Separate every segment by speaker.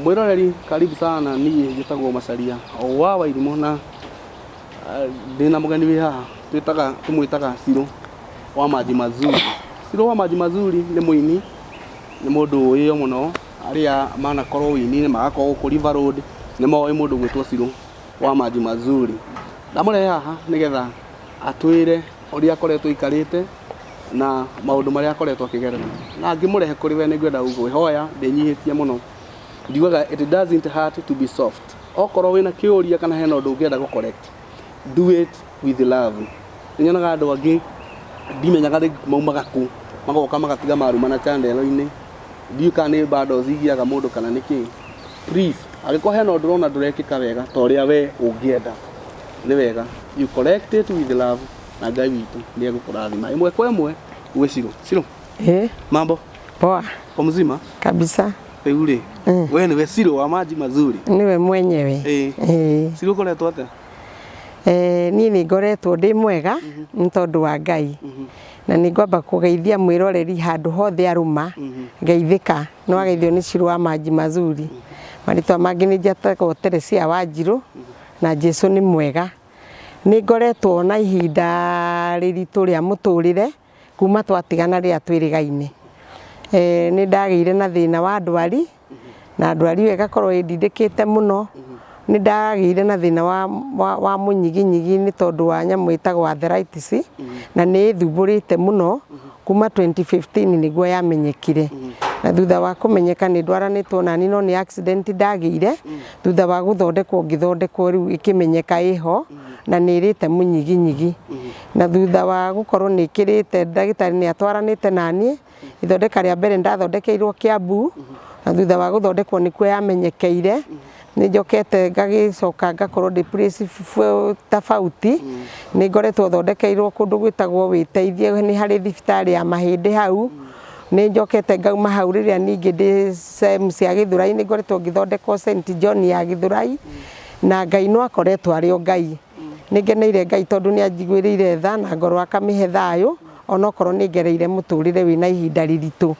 Speaker 1: Mwĩroreri karibu sana, niĩ njĩtagwo Macharia wa Wairimũ na ndĩna mũgeni wĩ haha twĩtaga tũmwĩtaga Cirũ wa Maji Mazuri. Cirũ wa Maji Mazuri nĩ mũini, nĩ mũndũ ũĩo mũno, arĩa manakorwo ũini-inĩ magakorwo gũkũ River Road nĩ moĩ mũndũ ũgwĩtwo Cirũ wa Maji Mazuri. Ndamũrehe haha nĩgetha atwĩre ũrĩa akoretwo aikarĩte na maũndũ marĩa akoretwo akĩgerera. Na ngĩmũrehe kũrĩ we nĩ ngwenda gũkwĩhoya ndĩnyihĩtie mũno. Njugaga it doesn't hurt to be soft. Okorwo wĩna kĩũria kana hena ũndũ ũngĩenda gũ correct, do it with love. Nĩ nyonaga andũ angĩ ndimenyaga rĩngĩ maumaga kũ, magoka magatiga marumana channel-inĩ. Ndiũĩ kana nĩ bundles igiaga mũndũ kana nĩ kĩĩ. Please, angĩkorwo hena ũndũ ũrona ndũrekĩka wega ta ũrĩa we ũngĩenda, nĩ wega you correct it with love na Ngai witũ nĩ egũkũrathima. Ĩmwe kwa ĩmwe gwĩ Cirũ. Cirũ, mambo?
Speaker 2: Poa.
Speaker 1: Uko mzima?
Speaker 2: Kabisa.
Speaker 1: Rĩu rĩ, we nĩwe Cirũ wa Maji Mazuri?
Speaker 2: Nĩwe mwenyewe.
Speaker 1: Ĩĩ. Cirũ ũkoretwo atĩa?
Speaker 2: Niĩ nĩ ngoretwo ndĩ mwega nĩ tondũ wa Ngai. Na nĩ ngwamba kũgeithia mwĩroreri handũ hothe arũma, ngeithĩka. Nĩ wageithio nĩ Cirũ wa Maji Mazuri. Marĩtwa mangĩ nĩ njĩtagwo Teresia Wanjirũ na Jesu nĩ mwega. Nĩ ngoretwo na ihinda rĩritũ rĩa mũtũrĩre kuma twatigana rĩrĩa twĩrĩgaine. Nĩ ndagĩire na thĩna wa ndwari, na ndwari ĩyo ĩgakorwo ĩndindĩkĩte mũno. Nĩ ndagĩire na thĩna wa mũnyiginyigi nĩ tondũ wa nyamũ ĩtagwo arthritis, na nĩ ĩthumbũrĩte mũno kuma 2015 nĩguo yamenyekire. Na thutha wa kũmenyeka nĩ ndwaranĩtwo nani no nĩ accident ndagĩire, thutha wa gũthondekwo ngĩthondekwo rĩu ĩkĩmenyeka ĩho na nĩ ĩrĩte mũnyiginyigi. Na thutha wa gũkorwo nĩ ĩkĩrĩte ndagĩtarĩ nĩ atwaranĩte naniĩ, ithondeka rĩa mbere ndathondekeirwo Kiambu, na thutha wa gũthondekwo nĩkuo yamenyekeire. Nĩ njokete ngagĩcoka ngakorwo ndĩ place tofauti, nĩ ngoretwo thondekeirwo kũndũ gwĩtagwo Wĩteithie nĩ harĩ thibitarĩ ya mahĩndĩ hau. Nĩ njokete ngauma hau rĩrĩa ningĩ ndĩ sehemu cia Gĩthũrai nĩ ngoretwo ngĩthondekwo St John ya Gĩthũrai, na Ngai no akoretwo arĩ o Ngai. Nĩ ngeneire Ngai tondũ nĩ anjiguĩrĩire tha na ngoro akamĩhe thayũ, onokorwo nĩ ngereire mũtũrĩre wĩna ihinda rĩritũ.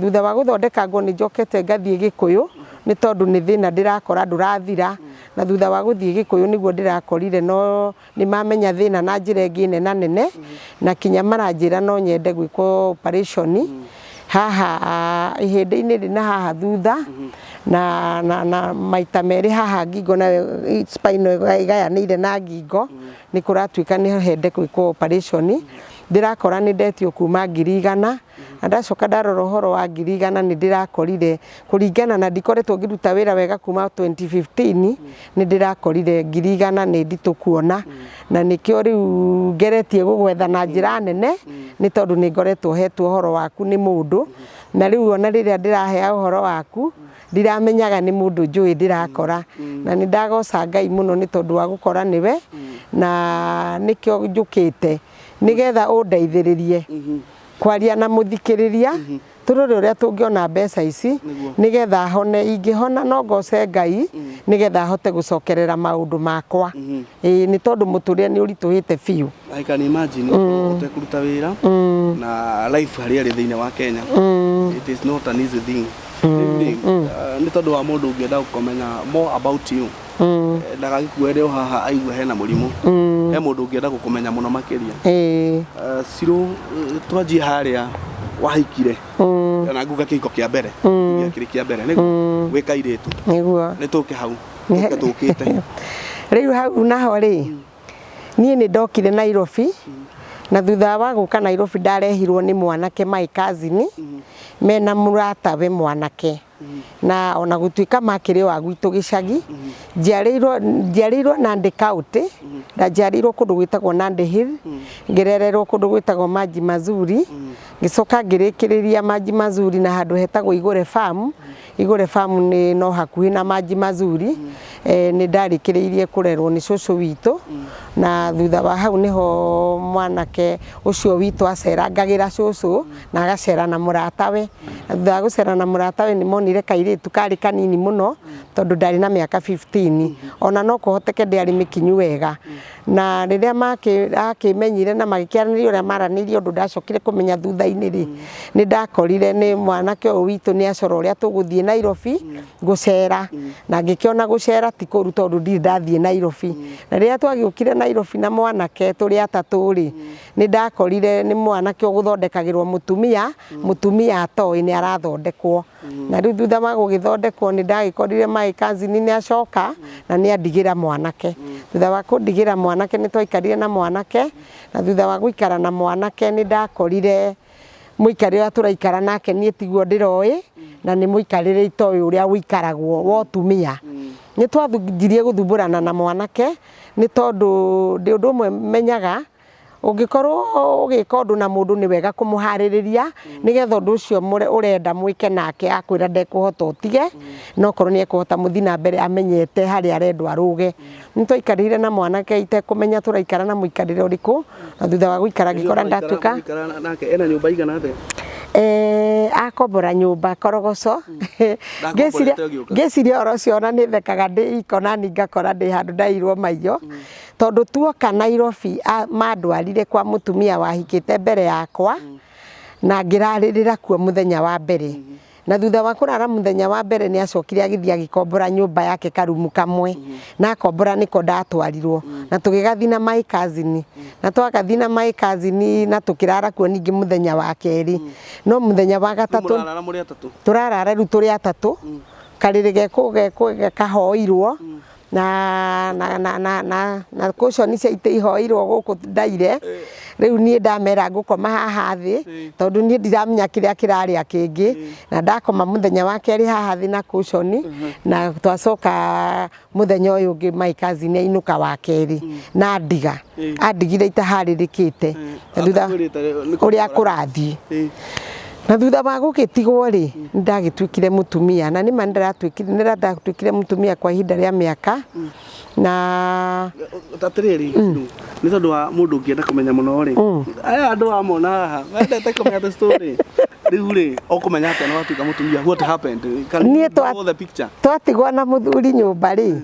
Speaker 2: Thutha wa gũthondekangwo nĩ njokete ngathiĩ Gĩkũyũ, nĩ tondũ nĩ thĩna ndĩrakora ndũrathira, na thutha wa gũthiĩ Gĩkũyũ nĩguo ndĩrakorire no nĩ mamenya thĩna na njĩra ĩngĩ nena nene, na kinya maranjĩra no nyende gwĩkwo operation haha ihĩndĩ-inĩ rĩ na haha thutha, na maita merĩ haha ngingo nayo spinal ĩgayanĩire na ngingo, nĩ kũratuĩka nĩ hende gwĩkwo operation. Ndĩrakora nĩ ndetio kuma 100,000, na ndacoka ndarora ũhoro wa 100,000 nĩ ndĩrakorire kũringana na ndikoretwo ngĩruta wĩra wega kuma 2015, nĩ ndĩrakorire 100,000 nĩ nditũ kuona, na nĩkĩo rĩu ngeretie gũgwetha na njĩra nene, nĩ tondũ nĩ ngoretwo hetwo ũhoro waku nĩ mũndũ, na rĩu ona rĩrĩa ndĩrahea ũhoro waku, ndiramenyaga nĩ mũndũ njũĩ ndĩrakora, na nĩ ndagoca Ngai mũno nĩ tondũ wa gũkora nĩwe, na nĩkĩo njũkĩte, nĩgetha ũndeithĩrĩrie kwaria na mũthikĩrĩria, tũrore ũrĩa tũngĩona mbeca ici, nĩgetha hone, ingĩhona no ngoce Ngai, nĩgetha hote gũcokerera maũndũ makwa. Ĩĩ nĩ tondũ mũtũrĩre nĩ ũritũhĩte biũ.
Speaker 1: I can imagine ũtekũruta wĩra na life harĩa ĩrĩ thĩinĩ wa Kenya. It is not an easy thing. Rĩu rĩ, nĩ tondũ wa mũndũ ũngĩenda kũmenya more about you, ndagagĩkuere o haha aigue hena mũrimũ. He mũndũ ũngĩenda gũkũmenya mũno makĩria. Cirũ, twanjie harĩa wahikire. Na nguga kĩhiko kĩa mbere. Gĩakĩrĩ kĩa mbere nĩguo gwĩ kairĩtu.
Speaker 2: Nĩguo.
Speaker 1: Nĩ tũke hau. Tũke tũkĩte.
Speaker 2: Rĩu hau naho rĩ, niĩ nĩ ndokire Nairobi, na thutha wa gũka Nairobi ndarehirwo nĩ mwanake my cousin, mena mũratawe mwanake. Na ona gũtuĩka makĩrĩ o a gwitũ gĩcagi, njiarĩirwo Nandi County, na njiarĩirwo kũndũ gwĩtagwo Nandi Hill, ngĩrererwo kũndũ gwĩtagwo Maji Mazuri, ngĩcoka ngĩrĩkĩrĩria Maji Mazuri na handũ hetagwo Igũre Farm. Igũre Farm nĩ no hakuhĩ na Maji Mazuri. Nĩ ndarĩkĩrĩirie kũrerwo nĩ cũcũ witũ, na thutha wa hau nĩho mwanake ũcio witũ acerangagĩra cũcũ na agacera na mũratawe. Na thutha wa gũcera na mũratawe nĩ monire kairĩtu karĩ kanini mũno, tondũ ndarĩ na mĩaka 15, ona no kũhoteke ndĩarĩ mĩkinyu wega. Na rĩrĩa akĩmenyire na magĩkĩaranĩria ũrĩa maranĩirie ũndũ ndacokire kũmenya thutha-inĩ rĩ, nĩ ndakorire nĩ mwanake ũyũ witũ nĩ acora ũrĩa tũgũthiĩ Nairobi gũcera, na ngĩkĩona gũcera ti kũru tondũ ndirĩ ndathiĩ Nairobi. Na rĩrĩa twagĩũkire Nairobi na mwanake tũrĩ atatũ rĩ, nĩ ndakorire nĩ mwanake ũgũthondekagĩrwo mũtumia, mũtumia atoĩ nĩ arathondekwo. Na rĩu thutha wa gũgĩthondekwo nĩ ndagĩkorire my cousin nĩ acoka na nĩ andigĩra mwanake. Thutha wa kũndigĩra mwanake nĩ twaikarire na mwanake, na thutha wa gũikara na mwanake nĩ ndakorire mũikarĩre ũrĩa tũraikara nake niĩ tiguo ndĩroĩ, na nĩ mũikarĩre itoĩ ũrĩa ũikaragwo wa ũtumia. Nĩ twathirie gũthumbũrana na mwanake nĩ tondũ ndĩ ũndũ ũmwe menyaga, ũngĩkorwo ũgĩka ũndũ na mũndũ nĩ wega kũmũharĩrĩria nĩgetha ũndũ ũcio ũrenda mwĩke nake akwĩra ndekũhota ũtige, no korwo nĩ ekũhota mũthiĩ na mbere amenyete harĩa arendwo arũge. Nĩ twaikarire na mwanake itekũmenya tũraikara na mũikarĩre ũrĩkũ, na thutha wa gũikara ngĩkora ndatuĩka
Speaker 1: Mũikara nake ena nyũmba igana atĩa?
Speaker 2: Akombora nyũmba Korogoco.
Speaker 1: Ndakomborete ũgĩũka?
Speaker 2: Ngĩciria ũhoro ũcio ona nĩ thekaga ndĩ iko nani ngakora ndĩ handũ ndairwo maiyo, tondũ tuoka Nairobi mandwarire kwa mũtumia wahikĩte mbere yakwa, na ngĩrarĩrĩra kuo mũthenya wa mbere. Na thutha wa kũrara mũthenya wa mbere nĩ acokire agĩthiĩ agĩkombora nyũmba yake karumu kamwe, na akombora nĩko ndatwarirwo, na tũgĩgathiĩ na my cousin, na twagathiĩ na my cousin na tũkĩrara kuo ningĩ mũthenya wa kerĩ. No mũthenya wa gatatũ
Speaker 1: Mũrarara mũrĩ atatũ?
Speaker 2: Tũrarara rĩu tũrĩ atatũ, karĩrĩ geko kahoirwo na cushion cia itĩ ihoirwo gũkũ ndaire. Rĩu niĩ ndamera ngũkoma haha thĩ, tondũ niĩ ndiramenya kĩrĩa kĩrarĩa kĩngĩ, na ndakoma mũthenya wa kerĩ haha thĩ na cushion, na twacoka mũthenya ũyũ ũngĩ my cousin ainũka wa kerĩ na andiga, andigire itaharĩrĩkĩte na thutha
Speaker 1: Atakwĩrĩte nĩ
Speaker 2: ũrĩa kũrathiĩ. Na thutha wa gũgĩtigwo rĩ, nĩ ndagĩtuĩkire mũtumia, na nĩma nĩ ndatuĩkire mũtumia kwa ihinda rĩa mĩaka na
Speaker 1: Atĩrĩrĩ, nĩ tondũ wa mũndũ ũngĩenda kũmenya mũno rĩ, aya andũ amona haha mendete kũmenya the story. Rĩu rĩ, ũkũmenya atĩa nĩ watuĩka mũtumia? What happened? Can you
Speaker 2: Niĩ
Speaker 1: draw the picture?
Speaker 2: Twatigwo na mũthuri nyũmba rĩ,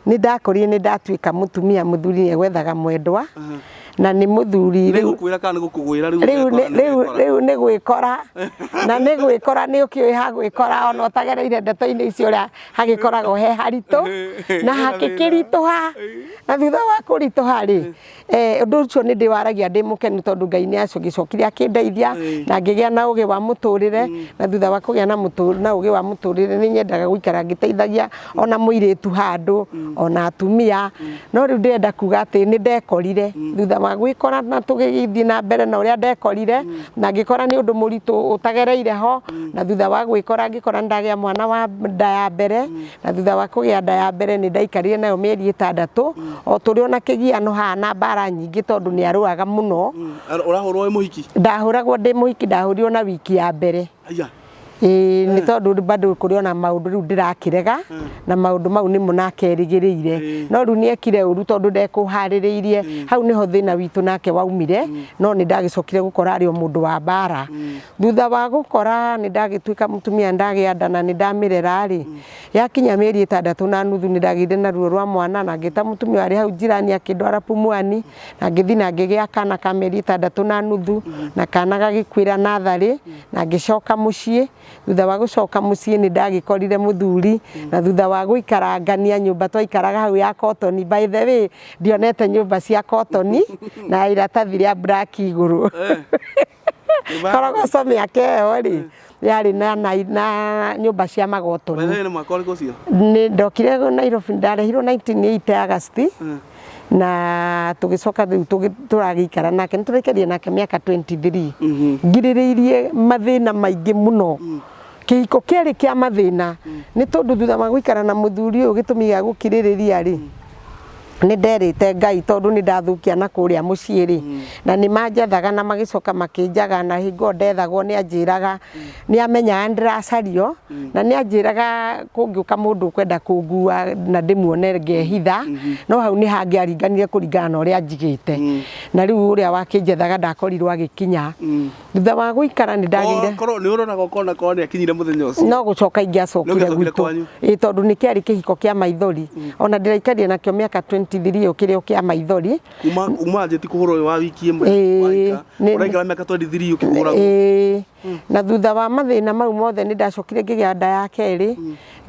Speaker 2: nĩ ndakorire nĩ ndatuĩka mũtumia. Mũthuri nĩ egwethaga mwendwa, na nĩ mũthuri
Speaker 1: Nĩ
Speaker 2: rĩu
Speaker 1: gũkwĩra kana nĩ gũkũgwĩra rĩu?
Speaker 2: Rĩu
Speaker 1: ũrekora nĩ
Speaker 2: rĩu
Speaker 1: wekora?
Speaker 2: Rĩu nĩ gwĩkora, na nĩ gwĩkora nĩ ũkĩũĩ ha gwĩkora ona ũtagereire ndeto-inĩ icio ũrĩa hagĩkoragwo he haritũ na hakĩkĩritũha. Na thutha wa kũritũha rĩ, ũndũ ũcio nĩ ndĩwaragia ndĩ mũkenu tondũ Ngai nĩ acokire akĩndeithia na ngĩgĩa na ũgĩ wa mũtũrĩre. Na thutha wa kũgĩa na ũgĩ wa mũtũrĩre, nĩ nyendaga gũikara ngĩteithagia ona mũirĩtu handũ ona atumia. No rĩu ndĩrenda kuga atĩ nĩ ndekorire thutha wa gwĩkora na tũgĩthiĩ na mbere na ũrĩa ndekorire, na ngĩkora nĩ ũndũ mũritũ ũtagereire ho. Na thutha wa gwĩkora ngĩkora nĩ ndagĩa mwana wa nda ya mbere, na thutha wa kũgĩa nda ya mbere nĩ ndaikarire nayo mĩeri 6 o tũrĩ ona kĩgiano haha na mbara nyingĩ tondũ nĩ arũaga mũno.
Speaker 1: Ũrahũrwo wĩ mũhiki?
Speaker 2: Ndahũragwo ndĩ mũhiki, ndahũrirwo na wiki ya mbere.
Speaker 1: Aya.
Speaker 2: Ĩĩ, nĩ tondũ bado kũrĩ ona maũndũ rĩu ndĩrakĩrega, na maũndũ mau nĩmo nakerĩgĩrĩire, no rĩu nĩekire ũru tondũ ndekũharĩrĩirie. Hau nĩho thĩna witũ nake waumire. No nĩ ndagĩcokire gũkora arĩ o mũndũ wa mbara. Thutha wa gũkora nĩ ndagĩtuĩka mũtumia, ndagĩa nda na nĩ ndamĩrera rĩ, yakinya mĩeri 6.5 nĩ ndagĩire na ruo rwa mwana, na ngĩta mũtumia warĩ hau njirani akĩndwara Pumwani, na ngĩthiĩ na ngĩgĩa kana ka mĩeri 6.5, na kana gagĩkuĩra natharĩ, na ngĩcoka mũciĩ. Thutha wa gũcoka mũciĩ nĩ ndagĩkorire mũthuri, na thutha wa gũikarangania nyũmba twaikaraga hau ya kotoni. By the way, ndionete nyũmba cia kotoni na iratathi rĩa black igũrũ. Korogoco mĩaka ĩyo rĩ yarĩ na nyũmba cia magotoni.
Speaker 1: By the way, nĩ mwaka ũrĩkũ ũcio?
Speaker 2: Nĩ ndokire Nairobi, ndarehirwo 1980 August, na tũgĩcoka rĩu tũragĩikara nake, nĩ tũraikarire nake mĩaka 23, ngirĩrĩirie mathĩna maingĩ mũno. Kĩhiko kĩarĩ kĩa mathĩna nĩ tondũ thutha wa gũikara na mũthuri ũyũ, gĩtũmi gĩa gũkirĩrĩria rĩ, nĩ nderĩte Ngai tondũ nĩ ndathũkia na kũrĩa mũciĩ rĩ, na nĩ manjethaga na magĩcoka makĩnjaga, na hingo ndethagwo nĩ anjĩraga nĩ amenyaga ndĩracario, na nĩ anjĩraga kũngĩũka mũndũ ũkwenda kũngua na ndĩmuone ngehitha. No hau nĩ hangĩaringanire kũringana na ũrĩa njigĩte, na rĩu ũrĩa wakĩnjethaga ndakorirwo agĩkinya. Thutha wa gũikara nĩ ndagĩire
Speaker 1: Korwo nĩ ũroraga ũkona korwo nĩ akinyire mũthenya ũcio.
Speaker 2: No gũcoka ingĩacokire
Speaker 1: Nĩ ũngĩacokire
Speaker 2: gwitũ.
Speaker 1: kwanyu?
Speaker 2: Ĩ, tondũ nĩ kĩarĩ kĩhiko kĩa maithori, ona ndĩraikarire nakĩo mĩaka 23 ĩyo kĩrĩ o kĩa maithori.
Speaker 1: Kuma anjĩti kũhũrwo ũyũ wa wiki ĩmwe
Speaker 2: Ĩĩ,
Speaker 1: waika ũraikara mĩaka 23 ũkĩhũragwo.
Speaker 2: Ĩĩ. Na thutha wa mathĩna mau mothe nĩ ndacokire ngĩgĩa nda ya kerĩ,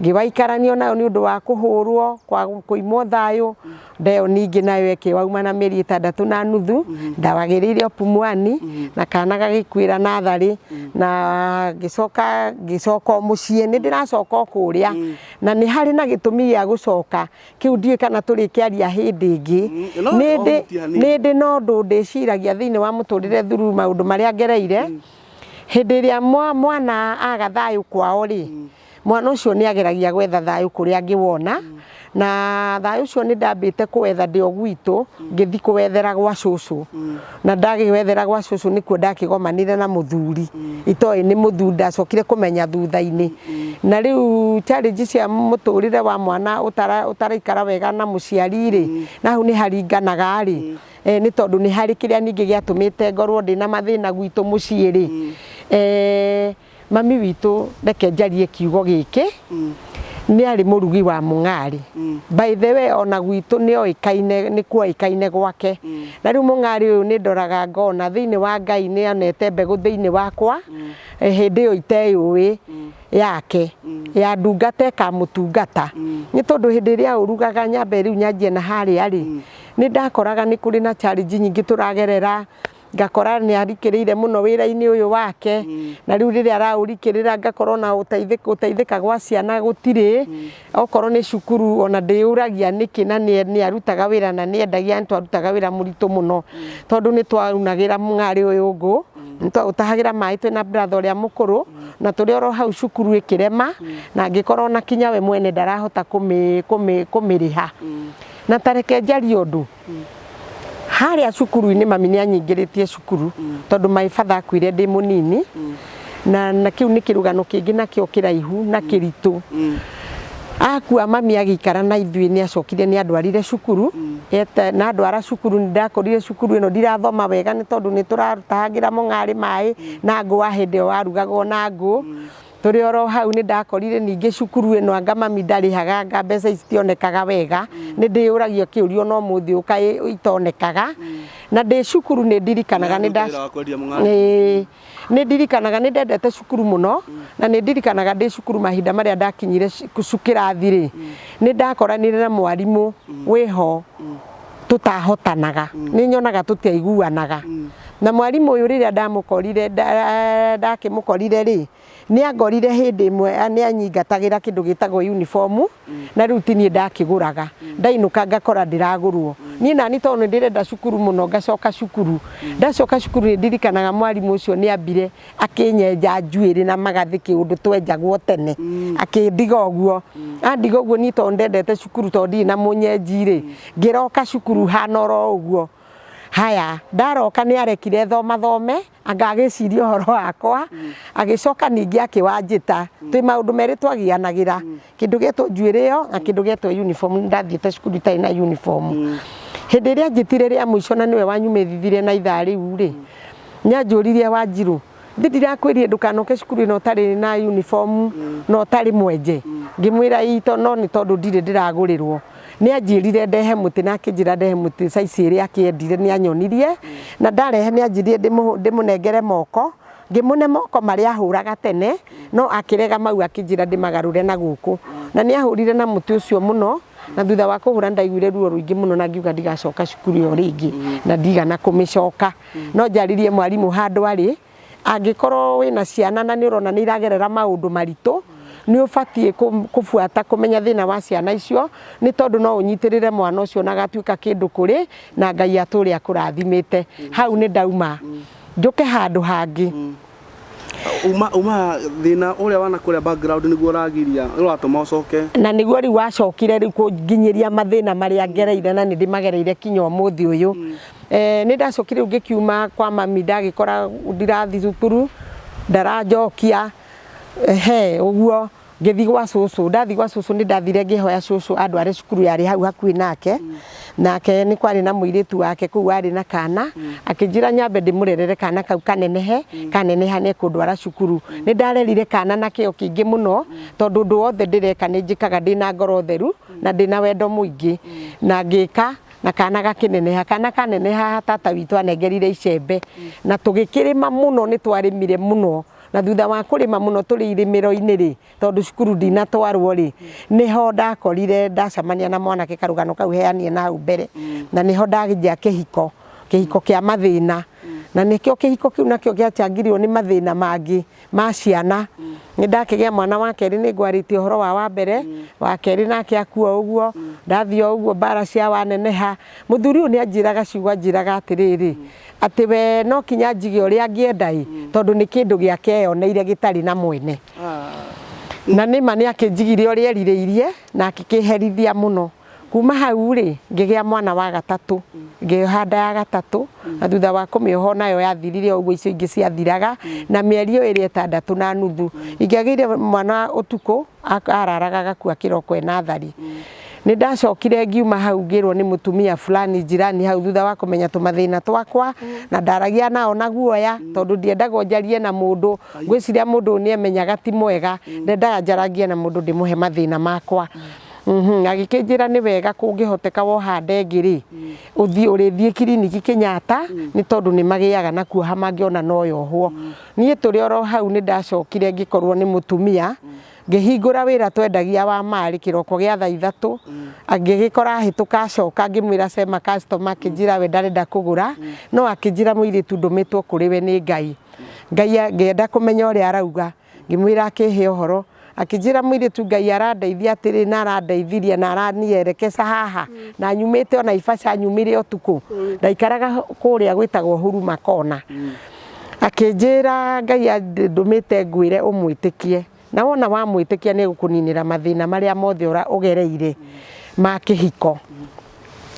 Speaker 2: ngĩwaikarania nayo nĩ ũndũ wa kũhũrwo kwa kũimwo thayũ. Nda ĩyo ningĩ nayo ĩkĩwauma na mĩeri 6.5, ndawagĩrĩire o Pumwani, na kana gagĩkuĩra natharĩ, na ngĩcoka ngĩcoka o mũciĩ. Nĩ ndĩracoka o kũrĩa, na nĩ harĩ na gĩtũmi gĩa gũcoka kĩu, ndiũĩ kana tũrĩkĩaria hĩndĩ ĩngĩ.
Speaker 1: No
Speaker 2: Nĩ ndĩ
Speaker 1: ũhutie hanini.
Speaker 2: Nĩ ndĩ na ũndũ ndĩciragia thĩinĩ wa mũtũrĩre through maũndũ marĩa ngereire. Hĩndĩ ĩrĩa mwana aga thayũ kwao rĩ, mwana ũcio nĩ ageragia gwetha thayũ kũrĩa angĩwona, na thayũ ũcio nĩ ndambĩte kũwetha ndĩ o gwitũ, ngĩthiĩ kũwethera gwa cũcũ, na ndagĩwethera gwa cũcũ nĩkuo ndakĩgomanire na mũthuri itoĩ nĩ mũthuri, ndacokire kũmenya thutha-inĩ. Na rĩu challenge cia mũtũrĩre wa mwana ũtaraikara wega na mũciari rĩ, na hau nĩ haringanaga rĩ, nĩ tondũ nĩ harĩ kĩrĩa ningĩ gĩatũmĩte ngorwo ndĩna mathĩna gwitũ mũciĩ rĩ. Mami witũ, reke njarie kiugo gĩkĩ, nĩ arĩ mũrugi wa mũng'arĩ. By the way, ona gwitũ nĩ oĩkaine, nĩ kuoĩkaine gwake. Na rĩu mũng'arĩ ũyũ nĩ ndoraga ngona thĩinĩ wa Ngai nĩ onete mbegũ thĩinĩ wakwa, hĩndĩ ĩyo iteyũĩ yake ya ndungata ĩkamũtungata, nĩ tondũ hĩndĩ ĩrĩa ũrugaga, nyambe rĩu nyanjie na harĩa rĩ, nĩ ndakoraga nĩ kũrĩ na challenge nyingĩ tũragerera. Ngakora nĩ arikĩrĩire mũno wĩra-inĩ ũyũ wake, na rĩu rĩrĩa araũrikĩrĩra ngakorwo na gũteithĩka gwa ciana gũtirĩ. Okorwo nĩ cukuru, ona ndĩyũragia nĩkĩ, na nĩ arutaga wĩra na nĩ endagia, nĩ twarutaga wĩra mũritũ mũno, tondũ nĩ twaunagĩra mũng'arĩ ũyũ ngũ, nĩ twaũtahagĩra maĩ twĩna brother ũrĩa mũkũrũ, na tũrĩ oro hau cukuru ĩkĩrema, na angĩkorwo ona kinya we mwene ndarahota kũmĩrĩha. Na tareke njarie ũndũ harĩa cukuru-inĩ, mami nĩ anyingĩrĩtie cukuru tondũ my father akuire ndĩ mũnini, na kĩu nĩ kĩrũgano kĩngĩ nakĩo kĩraihu na kĩritũ. Akua, mami agĩikara na ithuĩ, nĩ acokire nĩ andwarire cukuru. Na andwara cukuru, nĩ ndakorire cukuru ĩno ndirathoma wega, nĩ tondũ nĩ tũratahagĩra mũng'arĩ maĩ na ngũ, wa hĩndĩ ĩyo warugagwo na ngũ. Tũrĩ oro hau nĩ ndakorire ningĩ cukuru ĩno anga mami ndarĩhaga, anga mbeca ici citionekaga wega. Nĩ ndĩyũragia kĩũria ona ũmũthĩ ũyũ kaĩ itonekaga. Na ndĩ cukuru nĩ ndirikanaga nĩ nda
Speaker 1: Wĩra wa kwendia mũng'arĩ.
Speaker 2: Ĩĩ, nĩ ndirikanaga nĩ ndendete cukuru mũno, na nĩ ndirikanaga ndĩ cukuru mahinda marĩa ndakinyire kĩrathi rĩ, nĩ ndakoranire na mwarimũ wĩho tũtahotanaga, nĩ nyonaga tũtiaiguanaga na mwarimũ ũyũ. Rĩrĩa ndamũkorire, ndakĩmũkorire rĩ, nĩ angorire hĩndĩ ĩmwe nĩ anyingatagĩra kĩndũ gĩtagwo uniform, na rĩu ti niĩ ndakĩgũraga, ndainũka ngakora ndĩragũrwo niĩ nani, tondũ nĩ ndĩrenda cukuru mũno. Ngacoka cukuru, ndacoka cukuru nĩ ndirikanaga mwarimũ ũcio nĩ ambire akĩnyenja njuĩrĩ na magathĩ, kĩũndũ twenjagwo tene, akĩndiga ũguo. Andiga ũguo, niĩ tondũ ndendete cukuru, tondũ ndirĩ na mũnyenji rĩ, ngĩroka cukuru hana oro ũguo. Haya, ndaroka nĩ arekire thoma thome, anga agĩciria ũhoro wakwa. Agĩcoka ningĩ akĩwanjĩta twĩ maũndũ merĩ twagianagĩra, kĩndũ gĩetwo njuĩrĩ ĩyo na kĩndũ gĩetwo uniform. Nĩ ndathiĩte cukuru itarĩ na uniform. Hĩndĩ ĩrĩa anjĩtire rĩa mũico, na nĩwe wanyumĩrithirie na ithaa rĩu rĩ, nĩ anjũririe, "Wanjirũ, ndi ndirakwĩrire ndũkanoke cukuru ĩno ũtarĩ na uniform na ũtarĩ mwenje?" Ngĩmwĩra ĩ, no nĩ tondũ ndirĩ ndĩragũrĩrwo. Nĩ anjĩrire ndehe mũtĩ, na akĩnjĩra ndehe mũtĩ size ĩrĩa akĩendire. Nĩ anyonirie na ndarehe, nĩ anjĩrire ndĩmũnengere moko, ngĩmũne moko marĩa ahũraga tene, no akĩrega mau, akĩnjĩra ndĩmagarũre na gũkũ, na nĩ ahũrire na mũtĩ ũcio mũno, na thutha wa kũhũra ndaiguire ruo rũingĩ mũno, na ngiuga ndigacoka cukuru ĩyo rĩngĩ, na ndigana kũmĩcoka. No njarĩrie mwarimũ handũ arĩ, angĩkorwo wĩna ciana na nĩ ũrona nĩ iragerera maũndũ maritũ, nĩ ũbatiĩ kũbuata kũmenya thĩna wa ciana icio, nĩ tondũ no ũnyitĩrĩre mwana ũcio na agatuĩka kĩndũ kũrĩ na Ngai atũre akũrathimĩte. Hau nĩ ndauma njũke handũ hangĩ.
Speaker 1: Uma thĩna ũrĩa wana kũrĩa background nĩguo ũragiria ũratũma ũcoke.
Speaker 2: Na nĩguo rĩu wacokire rĩu kũnginyĩria mathĩna marĩa ngereire, na nĩ ndĩmagereire kinya ũmũthĩ ũyũ. Nĩ ndacokire rĩu ngĩkiuma kwa mami, ndagĩkora ndirathiĩ cukuru, ndaranjokia he ũguo, ngĩthiĩ gwa cũcũ. Ndathiĩ gwa cũcũ, nĩ ndathire ngĩhoya cũcũ andware cukuru yarĩ hau hakuhĩ nake. Nake nĩ kwarĩ na mũirĩtu wake kũu warĩ na kana, akĩnjĩra nyambe ndĩmũrerere kana kau kanenehe, kaneneha nĩ ekũndwara cukuru. Nĩ ndarerire kana na kĩo kĩingĩ mũno, tondũ ũndũ wothe ndĩreka nĩ njĩkaga ndĩna ngoro theru na ndĩna wendo mũingĩ, na ngĩka na kana gakĩneneha. Kana kaneneha, tata witũ anengerire icembe na tũgĩkĩrĩma mũno, nĩ twarĩmire mũno. Na thutha wa kũrĩma mũno tũrĩ irĩmĩro-inĩ rĩ, tondũ cukuru ndinatwarwo rĩ, nĩho ndakorire ndacemania na mwanake, karũgano kau heanie na hau mbere, na nĩho ndagĩa kĩhiko, kĩhiko kĩa mathĩna. Na nĩkĩo kĩhiko kĩu nakĩo gĩacangirwo nĩ mathĩna mangĩ ma ciana. Nĩ ndakĩgĩa mwana wa kerĩ, nĩ ngwarĩtie ũhoro wa mbere, wa kerĩ nake akua ũguo, ndathiĩ o ũguo mbara cia waneneha. Mũthuri ũyũ nĩ anjĩraga ciugo, anjĩraga atĩrĩrĩ, atĩ we no kinya njige ũrĩa angĩenda ĩ, tondũ nĩ kĩndũ gĩake eyoneire gĩtarĩ na mwene. Na nĩma nĩ akĩnjigire ũrĩa erirĩirie na akĩkĩherithia mũno. Kuma hau rĩ, ngĩgĩa mwana wa gatatũ, ngĩoha nda ya gatatũ, na thutha wa kũmĩoha nayo yathirire o ũguo icio ingĩ ciathiraga, na mĩeri ĩyo ĩrĩ ĩtandatũ na nuthu. Ingĩagĩire mwana ũtukũ, araraga agakua kĩroko ena thari. Nĩ ndacokire ngiuma hau ngĩrwo nĩ mũtumia fulani jirani hau thutha wa kũmenya tũmathĩna twakwa, na ndaragia nao na guoya, tondũ ndiendagwo njarie na mũndũ, ngwĩciria mũndũ ũyũ nĩ amenyaga ti mwega, ndendaga njarangie na mũndũ ndĩmũhe mathĩna makwa. Agĩkĩnjĩra nĩ wega kũngĩhoteka woha nda ĩngĩ rĩ, ũthiĩ ũrĩthiĩ kiriniki Kenyatta, nĩ tondũ nĩ magĩaga na kuoha mangĩona no yohwo. Niĩ tũrĩ oro hau nĩ ndacokire ngĩkorwo nĩ mũtumia, ngĩhingũra wĩra twendagia wa marĩ kĩroko gĩa thaa 3, ngĩgĩkora ahĩtũka acoka ngĩmwĩra sema customer, akĩnjĩra we ndarenda kũgũra, no akĩnjĩra mũirĩtu ndũmĩtwo kũrĩ we nĩ Ngai. Ngai ngĩenda kũmenya ũrĩa arauga, ngĩmwĩra akĩhe ũhoro, akĩnjĩra mũirĩtu Ngai arandeithia atĩrĩ na arandeithirie na aranierekeza haha, na nyumĩte ona Naivasha nyumire ũtukũ, ndaikaraga kũrĩa gwĩtagwo Huruma Corner. Akĩnjĩra Ngai andũmĩte ngwĩre ũmwĩtĩkie, na wona wamwĩtĩkia nĩ egũkũninĩra mathĩna marĩa mothe ũgereire ma kĩhiko.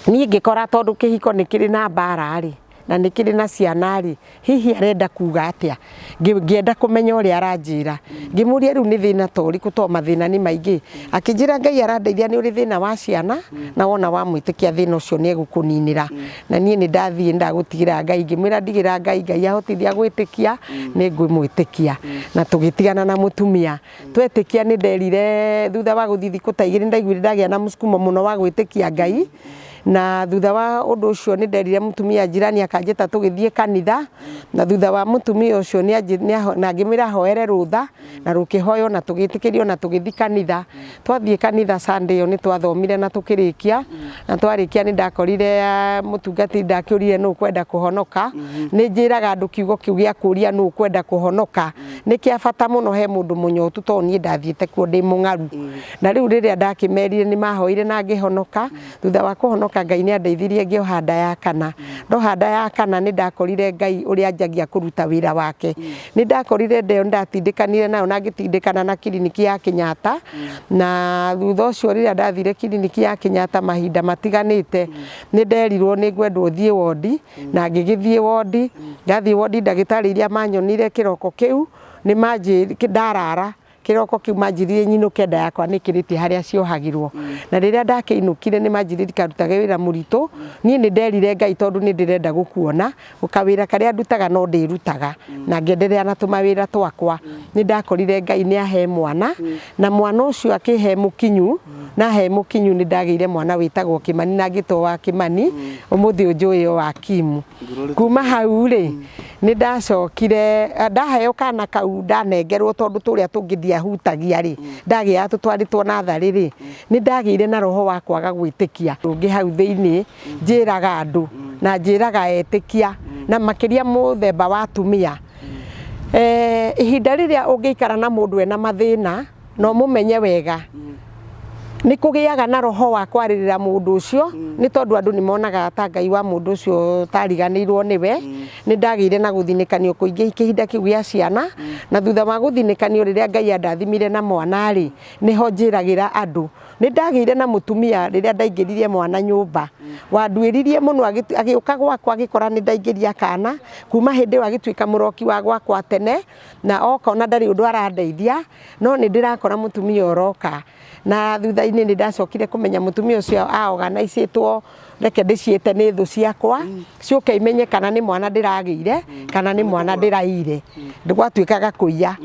Speaker 2: Niĩ ngĩkora tondũ kĩhiko nĩ kĩrĩ na mbara rĩ, na nĩ kĩrĩ na ciana rĩ, hihi arenda kuga atĩa? Ngĩenda kũmenya ũrĩa aranjĩra. Ngĩmũria rĩu nĩ thĩna ta ũrĩkũ tondũ mathĩna nĩ maingĩ. Akĩnjĩra Ngai arandeithia nĩ ũrĩ thĩna wa ciana, na wona wamwĩtĩkia thĩna ũcio nĩ egũkũninĩra. Na niĩ nĩ ndathiĩ ndagũtigĩra Ngai, ngĩmwĩra ndigĩra Ngai, Ngai ahotithia gwĩtĩkia, nĩ ngũmwĩtĩkia. Na tũgĩtigana na mũtumia. Twetĩkia nĩ nderire thutha wa gũthiĩ thikũ ta 2 nĩ ndaiguire ndagĩa na mũsukumo mũno wa gwĩtĩkia Ngai. Na thutha wa ũndũ ũcio nĩ nderire mũtumia jirani akanjĩta tũgĩthiĩ kanitha, na thutha wa mũtumia ũcio na ngĩmwĩra ahoere rũtha, na rũkĩhoywo na tũgĩtĩkĩrio na tũgĩthiĩ kanitha. Twathiĩ kanitha Sunday ĩyo nĩ twathomire na tũkĩrĩkia, na twarĩkia nĩ ndakorire mũtungati ndakĩũrire nũ ũkwenda kũhonoka. Nĩ njĩraga andũ kiugo kĩu gĩa kũria nũ ũkwenda kũhonoka, nĩ kĩa bata mũno he mũndũ mũnyotu tondũ niĩ ndathiĩte kuo ndĩ mũng'aru. Na rĩu rĩrĩa ndakĩmerire nĩ mahoire na ngĩhonoka. Thutha wa kũhonoka Ngai nĩ andeithirie ngĩoha nda ya kana. Ndoha nda ya kana nĩ ndakorire Ngai ũrĩa anjagia kũruta wĩra wake. Nĩ ndakorire nda ĩyo nĩ ndatindĩkanire nayo na ngĩtindĩkana na kiriniki ya Kenyatta. Na thutha ũcio rĩrĩa ndathire kiriniki ya Kenyatta mahinda matiganĩte, nĩ nderirwo nĩ ngwendwo thiĩ wondi, na ngĩgĩthiĩ wondi. Ndathiĩ wondi ndagĩtarĩ iria manyonire kĩroko kĩu, nĩ manjĩrire ndarara kĩroko kĩu manjĩrire nyinũke nda yakwa nĩ ĩkĩrĩtie harĩa ciohagĩrwo. Na rĩrĩa ndakĩinũkire nĩ manjĩrire ndikarutage wĩra mũritũ, niĩ nĩ nderire Ngai tondũ nĩ ndĩrenda gũkuona, kawĩra karĩa ndutaga no ndĩrutaga, na ngĩenderea na tũmawĩra twakwa. Nĩ ndakorire Ngai nĩ ahe mwana, na mwana ũcio akĩhe mũkinyu, na ahe mũkinyu nĩ ndagĩire mwana wĩtagwo Kĩmani na ngĩtwo wa Kĩmani, ũmũthĩ ũyũ njũĩ o wa Kimu. Kuma hau rĩ, nĩ ndacokire ndaheo kana kau ndanengerwo tondũ tũrĩa tũngĩ ndiahutagia rĩ, ndagĩaga tũtwarĩtwo natharĩ rĩ, nĩ ndagĩire na roho wa kwaga gwĩtĩkia. Ũngĩ hau thĩiniĩ njĩraga andũ na njĩraga etĩkia na makĩria mũthemba wa atumia, ihinda rĩrĩa ũngĩikara na mũndũ ena mathĩna na ũmũmenye wega, nĩ kũgĩaga na roho wa kwarĩrĩra mũndũ ũcio, nĩ tondũ andũ nĩ monaga ta Ngai wa mũndũ ũcio ũtariganĩirwo nĩwe. Nĩ ndagĩire na gũthinĩkanio kũingĩ kĩhinda kĩu gĩa ciana, na thutha wa gũthinĩkanio rĩrĩa Ngai andathimire na mwana rĩ, nĩho njĩragĩra andũ. Nĩ ndagĩire na mũtumia rĩrĩa ndaingĩririe mwana nyũmba, wanduĩririe mũno agĩũka gwakwa agĩkora nĩ ndaingĩria kana, kuma hĩndĩ ĩyo agĩtuĩka mũroki wa gwakwa tene, na oka ona ndarĩ ũndũ arandeithia, no nĩ ndĩrakora mũtumia ũroka. Na thutha-inĩ nĩ ndacokire kũmenya mũtumia ũcio aoganacĩtwo, reke ndĩciĩte nĩ thũ ciakwa, ciũke imenye kana nĩ mwana ndĩragĩire, kana nĩ mwana ndĩraiyire. Gwatuĩkaga kũiya.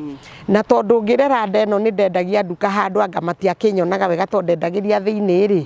Speaker 2: Na tondũ ngĩrera nda ĩno nĩ ndendagia nduka handũ anga matiakĩnyonaga wega tondũ ndendagĩria thĩiniĩ rĩ,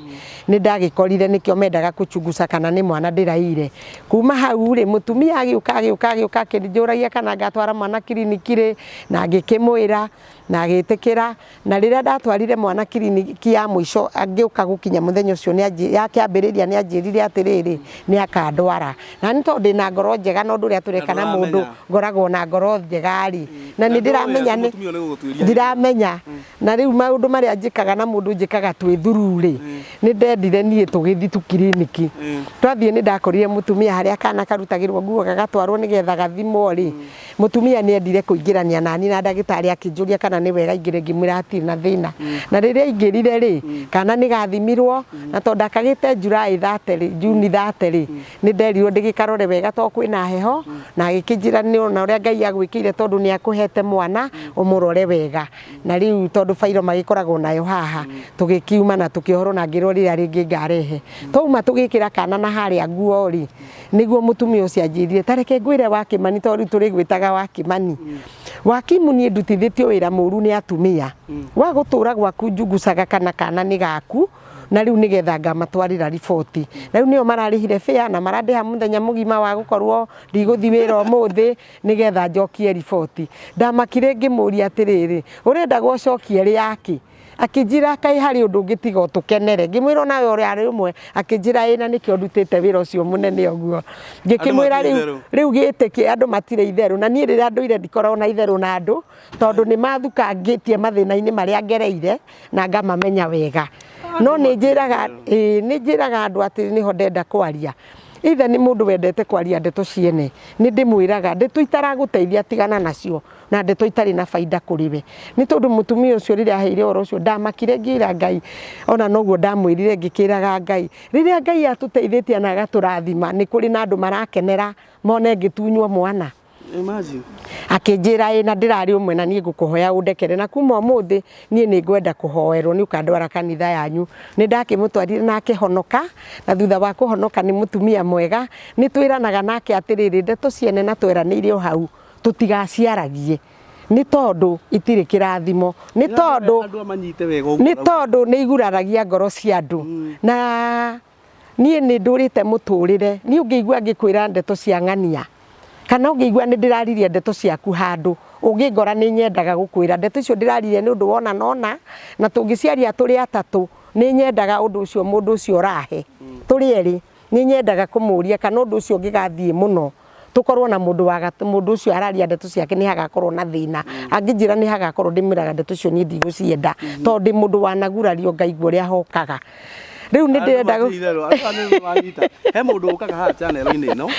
Speaker 2: nĩ ndagĩkorire nĩkĩo mendaga kũchunguca kana nĩ mwana ndĩraire. Kuma hau rĩ, mũtumia agĩũka agĩũka agĩũka akĩnjũragia kana ngatwara mwana kiriniki rĩ, na ngĩkĩmwĩra na agĩtĩkĩra. Na rĩrĩa ndatwarire mwana kiriniki ya mũico ngĩũka gũkinya mũthenya ũcio yakĩambĩrĩria nĩ anjĩrire atĩrĩrĩ, nĩ akandwara. Na nĩ tondũ ndĩna ngoro njega na ũndũ ũrĩa tũreka na mũndũ ngoragwo na ngoro njega rĩ, na nĩ ndĩramenya nĩ ndiramenya na rĩu maũndũ marĩa njĩkaga na mũndũ njĩkaga twĩ thuru rĩ, nĩ ndendire niĩ tũgĩthiĩ tu kiriniki. Twathiĩ nĩ ndakorire mũtumia harĩa kana karutagĩrwo nguo gagatwarwo nĩgetha gathimwo rĩ, mũtumia nĩ endire kũingĩrania nani na ndagĩtarĩ akĩnjũria kana nĩ wega ingĩre, ngĩmwĩra hatirĩ na thĩna. Na rĩrĩa aingĩrire rĩ, kana nĩ gathimirwo, na tondũ ndakagĩte July 30 rĩ, June 30 rĩ, nĩ nderirwo ndĩgĩkarore wega tondũ kwĩna heho, na agĩkĩnjĩra nĩ ona ũrĩa Ngai agwĩkĩire tondũ nĩ akũhete mwana, ũmũrore wega. Na rĩu tondũ bairo magĩkoragwo nayo haha, tũgĩkiuma na tũkĩohorwo na ngĩrwo rĩrĩa rĩngĩ ngarehe. Twauma tũgĩkĩra kana na harĩa nguo rĩ, nĩguo mũtumia ũcio anjĩrire, ta reke ngwĩre Wakĩmani tondũ rĩu tũrĩgwĩtaga Wakĩmani. Wakimu niĩ ndutithĩtio wĩra mũru nĩ atumia. Wa gũtũra gwaku njungucaga kana kana nĩ gaku, na rĩu nĩgetha ngamatwarĩra riboti. Na rĩu nĩo mararĩhire fare na marandĩha mũthenya mũgima wa gũkorwo ndigũthiĩ wĩra ũmũthĩ nĩgetha njokie riboti. Ndamakire ngĩmũria atĩrĩrĩ, ũrenda gũcokia ĩrĩ yakĩ? Akĩnjĩra kaĩ harĩ ũndũ ũngĩ tiga ũtũkenere. Ngĩmwĩra onawe ũrarĩ ũmwe. Akĩnjĩra ĩ na nĩkĩo ndutĩte wĩra ũcio mũnene ũguo. Ngĩkĩmwĩra rĩu rĩu gĩtĩkĩ andũ matirĩ itherũ na niĩ rĩrĩa ndũire ndikoragwo na itherũ na andũ tondũ nĩ mathukangĩtie mathĩna-inĩ marĩa ngereire na ngamamenya wega. No nĩ njĩraga ĩĩ nĩ njĩraga andũ atĩ nĩho ndenda kwaria. Either nĩ mũndũ wendete kwaria ndeto ciene, nĩ ndĩmwĩraga ndeto itaragũteithia tigana nacio na ndeto itarĩ na baida kũrĩ we. Nĩ tondũ mũtumia ũcio rĩrĩa aheire ũhoro ũcio ndamakire ngĩra Ngai, ona noguo ndamwĩrire ngĩkĩraga Ngai, rĩrĩa Ngai atũteithĩtie na agatũrathima nĩ kũrĩ na andũ marakenera mone ngĩtunywo mwana.
Speaker 1: Imagine.
Speaker 2: Akĩnjĩra ĩ na ndĩrarĩ ũmwe na niĩ ngũkũhoya ũndekere na kuma ũmũthĩ niĩ nĩ ngwenda kũhoerwo nĩ ũkandwara kanitha yanyu. Nĩ ndakĩmũtwarire na akĩhonoka na thutha wa kũhonoka nĩ mũtumia mwega. Nĩ twĩranaga nake atĩrĩrĩ, ndeto ciene na tweranĩire o hau tũtigaciaragie nĩ tondũ itirĩ kĩrathimo, nĩ tondũ
Speaker 1: Andũ amanyite wega ũguo
Speaker 2: nĩ tondũ nĩ iguraragia ngoro cia andũ. Na niĩ nĩ ndũrĩte mũtũrĩre, niĩ ũngĩigua ngĩkwĩra ndeto cia ng'ania kana ũngĩigua nĩ ndĩraririe ndeto ciaku handũ, ũngĩngora nĩ nyendaga gũkwĩra ndeto icio ndĩraririe nĩ ũndũ wona na ũna, na tũngĩciaria tũrĩ atatũ nĩ nyendaga ũndũ ũcio mũndũ ũcio ũrahe tũrĩ erĩ, nĩ nyendaga kũmũria kana ũndũ ũcio ũngĩgathiĩ mũno tũkorwo na mũndũ wa mũndũ ũcio araria ndeto ciake nĩ hagakorwo na thĩna. Angĩnjĩra nĩ hagakorwo ndĩmwĩraga ndeto icio niĩ ndigũcienda tondũ ndĩ mũndũ wanagurario ngaigua ũrĩa hokaga. Rĩu nĩ ndĩrenda
Speaker 1: Andũ matirĩ itherũ, andũ aya nĩ manyita. He mũndũ ũkaga haha channel-inĩ ĩno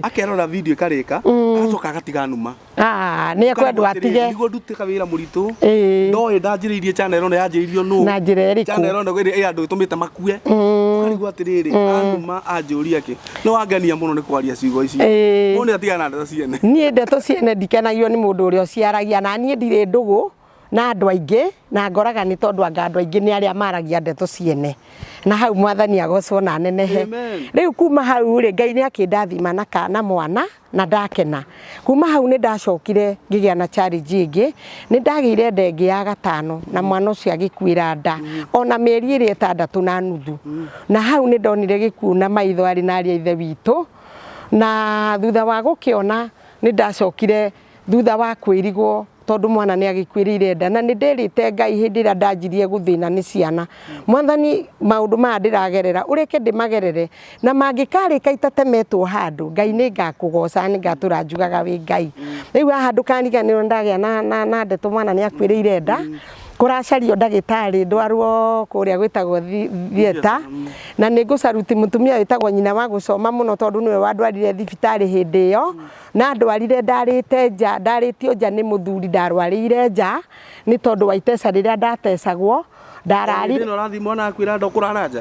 Speaker 1: akerora video ĩkarĩka agacoka agatiga numa.
Speaker 2: Ah, nĩ ekwendwo atige.
Speaker 1: Niguo ndute kawĩra mũritũ.
Speaker 2: Ĩĩ.
Speaker 1: Ndoĩ ndanjĩrĩirie channel ĩno yanjĩrĩirio nũ.
Speaker 2: Na njĩra ĩrĩkũ?
Speaker 1: Channel ĩno ĩrĩ ĩ andũ ĩtũmĩte makue. Ũkarigwo atĩrĩrĩ, anuma anjũria kĩ. Nĩ wangenia mũno nĩ kwaria ciugo ici.
Speaker 2: Ĩĩ.
Speaker 1: Mũndũ nĩ atigana na ndeto ciene.
Speaker 2: Niĩ ndeto ciene ndikenagio nĩ mũndũ ũrĩa ũciaragia na niĩ ndirĩ ndũgũ na andũ aingĩ na ngoraga nĩ tondũ anga andũ aingĩ nĩ arĩa maragia ndeto ciene. Na hau mwathani agocwo na anenehe.
Speaker 1: Amen.
Speaker 2: Rĩu kuma hau rĩ, Ngai nĩ akĩndathima na kana mwana na ndakena. Kuma hau nĩ ndacokire ngĩgĩa na challenge ĩngĩ, nĩ ndagĩire nda ĩngĩ ya gatano na mwana ũcio agĩkuĩra nda ona mĩeri ĩrĩ ĩtandatũ na nuthu. Na hau nĩ ndonire gĩkuũ na maitho arĩ na arĩ a ithe witũ, na thutha wa gũkĩona nĩ ndacokire thutha wa kwĩrigwo tondũ mwana nĩ agĩkuĩrĩire nda na nĩ nderĩte Ngai hĩndĩ ĩrĩa ndanjirie gũthĩna nĩ ciana, Mwathani maũndũ maya ndĩragerera ũreke ndĩmagerere na mangĩkarĩka itatemetwo handũ Ngai nĩ ngakũgoca nĩ ngatũra njugaga wĩ Ngai. Rĩu haha ndũkariganĩrwo nĩ ndagĩa na ndeto mwana nĩ akuĩrĩire nda, kũracario ndagĩtarĩ ndwarwo kũrĩa gwĩtagwo theatre na nĩ ngũcaruti mũtumia wĩtagwo nyina wa gũcoma mũno tondũ nĩwe wandwarire thibitarĩ hĩndĩ ĩyo. Na ndwarire ndarĩte nja, ndarĩtio nja nĩ mũthuri ndarwarĩire nja nĩ tondũ wa iteca rĩrĩa ndatecagwo, ndararire.
Speaker 1: Hĩndĩ ĩno ũrathiĩ mwana akwĩra nda ũkũrara nja?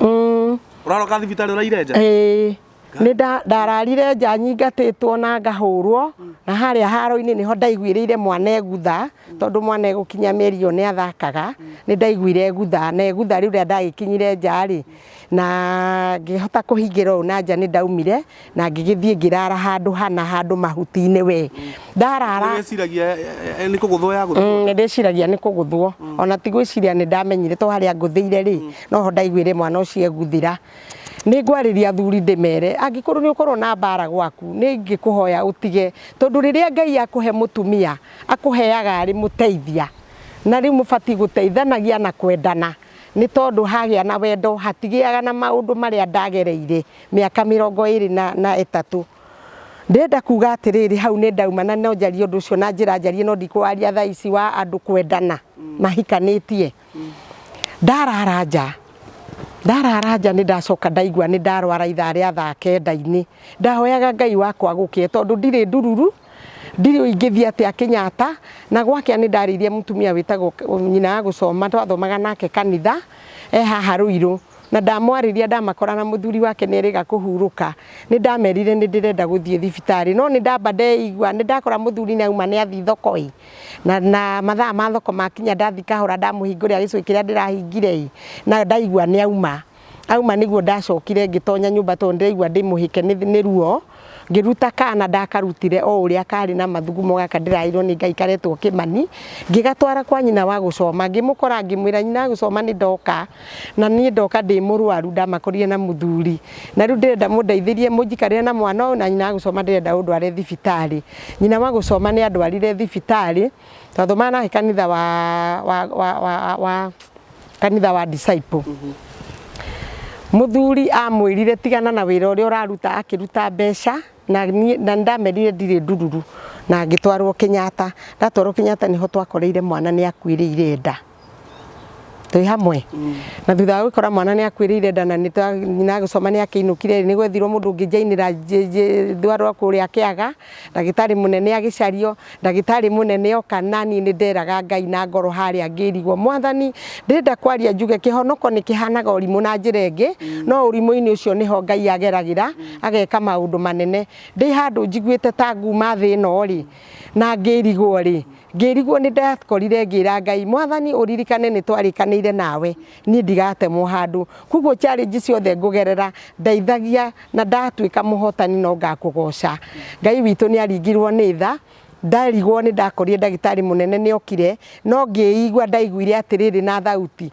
Speaker 1: Ũraroka thibitarĩ ũraire nja?
Speaker 2: Ĩĩ. Nĩ ndararire nja nyingatĩtwo na ngahũrwo, na harĩa haro-inĩ nĩho ndaiguĩrĩire mwana egutha, tondũ mwana egũkinya mĩeri ĩyo nĩ athakaga, nĩ ndaiguire egutha, na egutha rĩu rĩrĩa ndagĩkinyire nja rĩ, na ngĩhota kũhingĩra ũũ na nja nĩ ndaumire, na ngĩgĩthiĩ ngĩrara handũ hana handũ mahuti-inĩ we ndarara.
Speaker 1: Nĩweciragia nĩ kũgũthwo ya gũthwo?
Speaker 2: Nĩ ndĩciragia nĩ kũgũthwo, ona ti gwĩciria nĩ ndamenyire to harĩa ngũthĩire rĩ, noho ndaiguire mwana ũcio eguthĩra. Nĩ ngwarĩria athuri ndĩmere, angĩkorwo nĩ ũkorwo na mbara gwaku, nĩ ingĩkũhoya ũtige, tondũ rĩrĩa Ngai akũhe mũtumia, akũheaga arĩ mũteithia. Na rĩu mũbatiĩ gũteithanagia na kwendana, nĩ tondũ hagĩa na wendo hatigĩaga na maũndũ marĩa ndagereire mĩaka 23. Ndĩrenda kuga atĩrĩrĩ, hau nĩ ndauma na no njarie ũndũ ũcio na njĩra njarie, no ndikwaria thaa ici wa andũ kwendana mahikanĩtie. Ndarara nja, ndarara nja nĩ ndacoka ndaigua nĩ ndarwara ithaa rĩa thaa kenda-inĩ. Ndahoyaga Ngai wakwa gũkĩe tondũ ndirĩ ndururu, ndirĩ ingĩthiĩ atĩa Kenyatta, na gwakĩa nĩ ndarĩirie mũtumia wĩtagwo nyina wa gũcoma, twathomaga nake kanitha, e haha Ruiru. Na ndamwarĩria ndamakora na mũthuri wake nĩ erĩga kũhurũka, nĩ ndamerire nĩ ndĩrenda gũthiĩ thibitarĩ, no nĩ ndamba ndeigua, nĩ ndakora mũthuri nĩ auma nĩ athiĩ thoko ĩ, na mathaa ma thoko makinya ndathiĩ kahora ndamũhingũrĩra gĩcũhĩ kĩrĩa ndĩrahingire ĩ, na ndaigua nĩ auma. Auma nĩguo ndacokire ngĩtonya nyũmba tondũ ndĩraigua ndĩmũhĩke nĩ ruo, ngĩruta kana ndakarutire o ũrĩa karĩ na mathugumo gaka ndĩraheirwo nĩ Ngai karetwo Kĩmani, ngĩgatwara kwa nyina wa gũcoma, ngĩmũkora ngĩmwĩra nyina wa gũcoma nĩ ndoka, na niĩ ndoka ndĩ mũrwaru ndamakorire na mũthuri, na rĩu ndĩrenda mũndeithĩrie mũnjikarĩre na mwana ũyũ na nyina wa gũcoma ndĩrenda ũndware thibitarĩ. Nyina wa gũcoma nĩ andwarire thibitarĩ, twathomaga nake kanitha wa kanitha wa disciple. Mũthuri amwĩrire tigana na wĩra ũrĩa ũraruta, akĩruta mbeca na nĩ ndamerire ndirĩ ndururu, na ngĩtwarwo Kenyatta. Ndatwarwo Kenyatta nĩho twakoreire mwana nĩ akuĩrĩire nda. Twĩ hamwe. Na thutha wa gũkora mwana nĩ akuĩrĩire nda na nyina agĩcoma nĩ akĩinũkire, nĩ gwethirwo mũndũ ũngĩnjainĩra ndwarwo kũrĩa Kĩaga, ndagĩtarĩ mũnene agĩcario, ndagĩtarĩ mũnene oka na niĩ nĩ nderaga Ngai na ngoro harĩa ngĩrigwo, Mwathani ndĩrenda kwaria njuge kĩhonoko nĩ kĩhanaga ũrimũ na njĩra ĩngĩ, no ũrimũ-inĩ ũcio nĩho Ngai ageragĩra ageka maũndũ manene. Ndĩ handũ njiguĩte ta nguma thĩ ĩno rĩ, na ngĩrigwo rĩ, ngĩrigwo nĩ ndakorire ngĩra Ngai, Mwathani ũririkane nĩ twarĩkanĩire nawe, niĩ ndigatemwo handũ. Koguo challenge ciothe ngũgerera ndeithagia na ndatuĩka mũhotani no ngakũgoca. Ngai witũ nĩ aringirwo nĩ tha, ndarigwo nĩ ndakorire ndagĩtarĩ mũnene nĩ okire, no ngĩigua ndaiguire atĩrĩrĩ na thauti,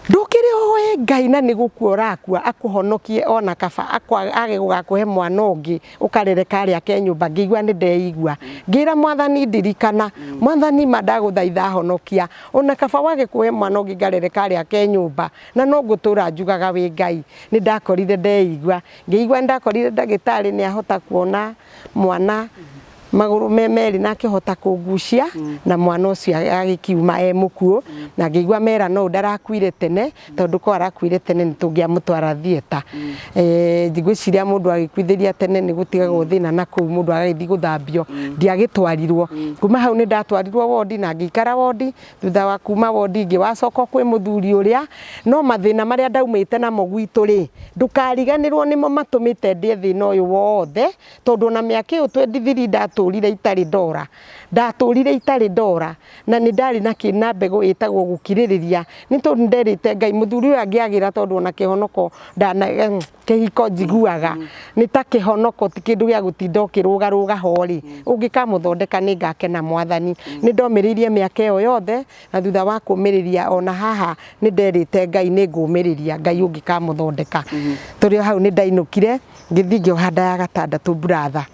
Speaker 2: ndũkĩrĩ ũĩ Ngai na nĩ gũkua ũrakua akũhonokie ona kaba age gũgakũhe mwana ũngĩ ũkarere karĩa ke nyũmba. Ngĩigua nĩ ndeigua, ngĩra Mwathani ndirikana, Mwathani ma ndagũthaitha honokia, ona kaba wage kũhe mwana ũngĩ ngarere karĩa ke nyũmba, na no ngũtũra njugaga wĩ Ngai. Nĩ ndakorire ndeigua, ngĩigua nĩ ndakorire ndagĩtarĩ nĩ ahota kuona mwana magũrũ me merĩ na akĩhota kũngucia na mwana ũcio agĩkiuma e mũkuũ, na ngĩigua mera no ndarakuire tene, tondũ ko arakuire tene nĩ tũngĩamũtwara theatre. Ngwĩciria mũndũ agĩkuithĩria tene nĩ gũtigagwo thĩna na kũu mũndũ agagĩthiĩ gũthambio, ndiagĩtwarirwo. Kuma hau nĩ ndatwarirwo wondi na ngĩikara wondi, thutha wa kuma wondi ngĩwacoka kwĩ mũthuri ũrĩa, no mathĩna marĩa ndaumĩte namo gwitũ rĩ, ndũkariganĩrwo nĩmo matũmĩte ndĩe thĩna ũyũ wothe, tondũ ona mĩaka ĩyo 23 ndatũrire itarĩ ndora, ndatũrire itarĩ ndora, na nĩ ndarĩ na na mbegũ ĩtagwo gũkirĩrĩria, nĩ tondũ nĩ nderĩte Ngai mũthuri ũyũ angĩagĩra tondũ ona kĩhonoko kĩhiko njiguaga nĩ ta kĩhonoko ti kĩndũ gĩa gũtinda ũkĩrũgarũga ho rĩ, ũngĩkamũthondeka nĩ ngakena Mwathani. Nĩ ndomĩrĩirie mĩaka ĩyo yothe, na thutha wa kũmĩrĩria ona haha nĩ nderĩte Ngai nĩ ngũmĩrĩria Ngai ũngĩkamũthondeka. Tũrĩ o hau nĩ ndainũkire, ngĩthiĩ ngĩoha nda ya gatandatũ brother.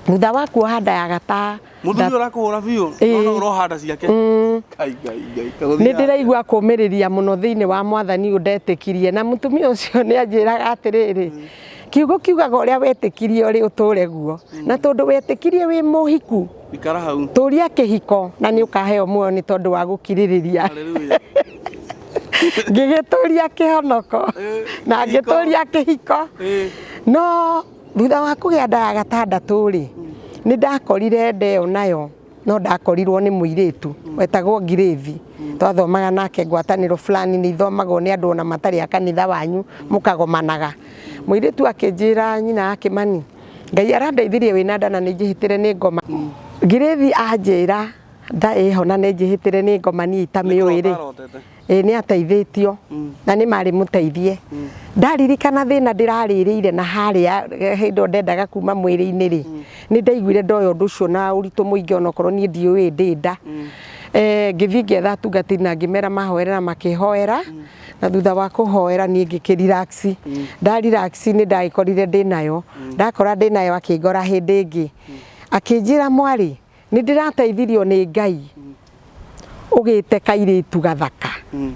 Speaker 2: Thutha wa kuoha nda ya gatandatũ,
Speaker 1: Mũthuri ũrakũhũra biũ, no ũroha nda ciake. Ngai, Ngai, Ngai.
Speaker 2: Nĩ ndĩraigua kũmĩrĩria mũno thĩinĩ wa Mwathani ũyũ ndetĩkirie, na mũtumia ũcio nĩ anjĩraga atĩrĩrĩ, kiugo kiugaga ũrĩa wetĩkirie ũrĩ ũtũre guo, na tondũ wetĩkirie wĩ mũhiku,
Speaker 1: Ikara hau.
Speaker 2: tũria kĩhiko na nĩ ũkaheo muoyo nĩ tondũ wa gũkirĩrĩria.
Speaker 1: Hallelujah.
Speaker 2: Ngĩgĩtũria kĩhonoko na ngĩtũria kĩhiko, no thutha wa kũgĩa nda ya gatandatũ rĩ, nĩ ndakorire nda ĩyo nayo no ndakorirwo nĩ mũirĩtu wetagwo Ngirĩthi. Twathomaga nake ngwatanĩro fulani nĩ ithomagwo nĩ andũ ona matarĩ a kanitha wanyu, mũkagomanaga. Mũirĩtu akĩnjĩra nyina wa Kĩmani, Ngai arandeithirie wĩna nda na nĩ njĩhĩtĩre nĩ ngoma. Ngirĩthi anjĩra nda ĩho na nĩ njĩhĩtĩre nĩ ngoma niĩ itamĩũĩ rĩ, ĩĩ nĩ ateithĩtio na nĩ marĩ mũteithie. Ndaririkana thĩna ndĩrarĩrĩire na harĩa hĩndĩ ĩyo ndendaga kuma mwĩrĩ-inĩ rĩ, nĩ ndaiguire ndoya ũndũ ũcio na ũritũ mũingĩ onokorwo niĩ ndiũĩ ndĩ nda. Ngĩthiĩ ngĩetha atungatĩri na ngĩmera mahoere na makĩhoera, na thutha wa kũhoera niĩ ngĩkĩ relax. Nda relax nĩ ndagĩkorire ndĩnayo, ndakora ndĩnayo akĩngora hĩndĩ ĩngĩ, akĩnjĩra mwarĩ nĩ ndĩrateithirio nĩ Ngai ũgĩte kairĩtu gathaka,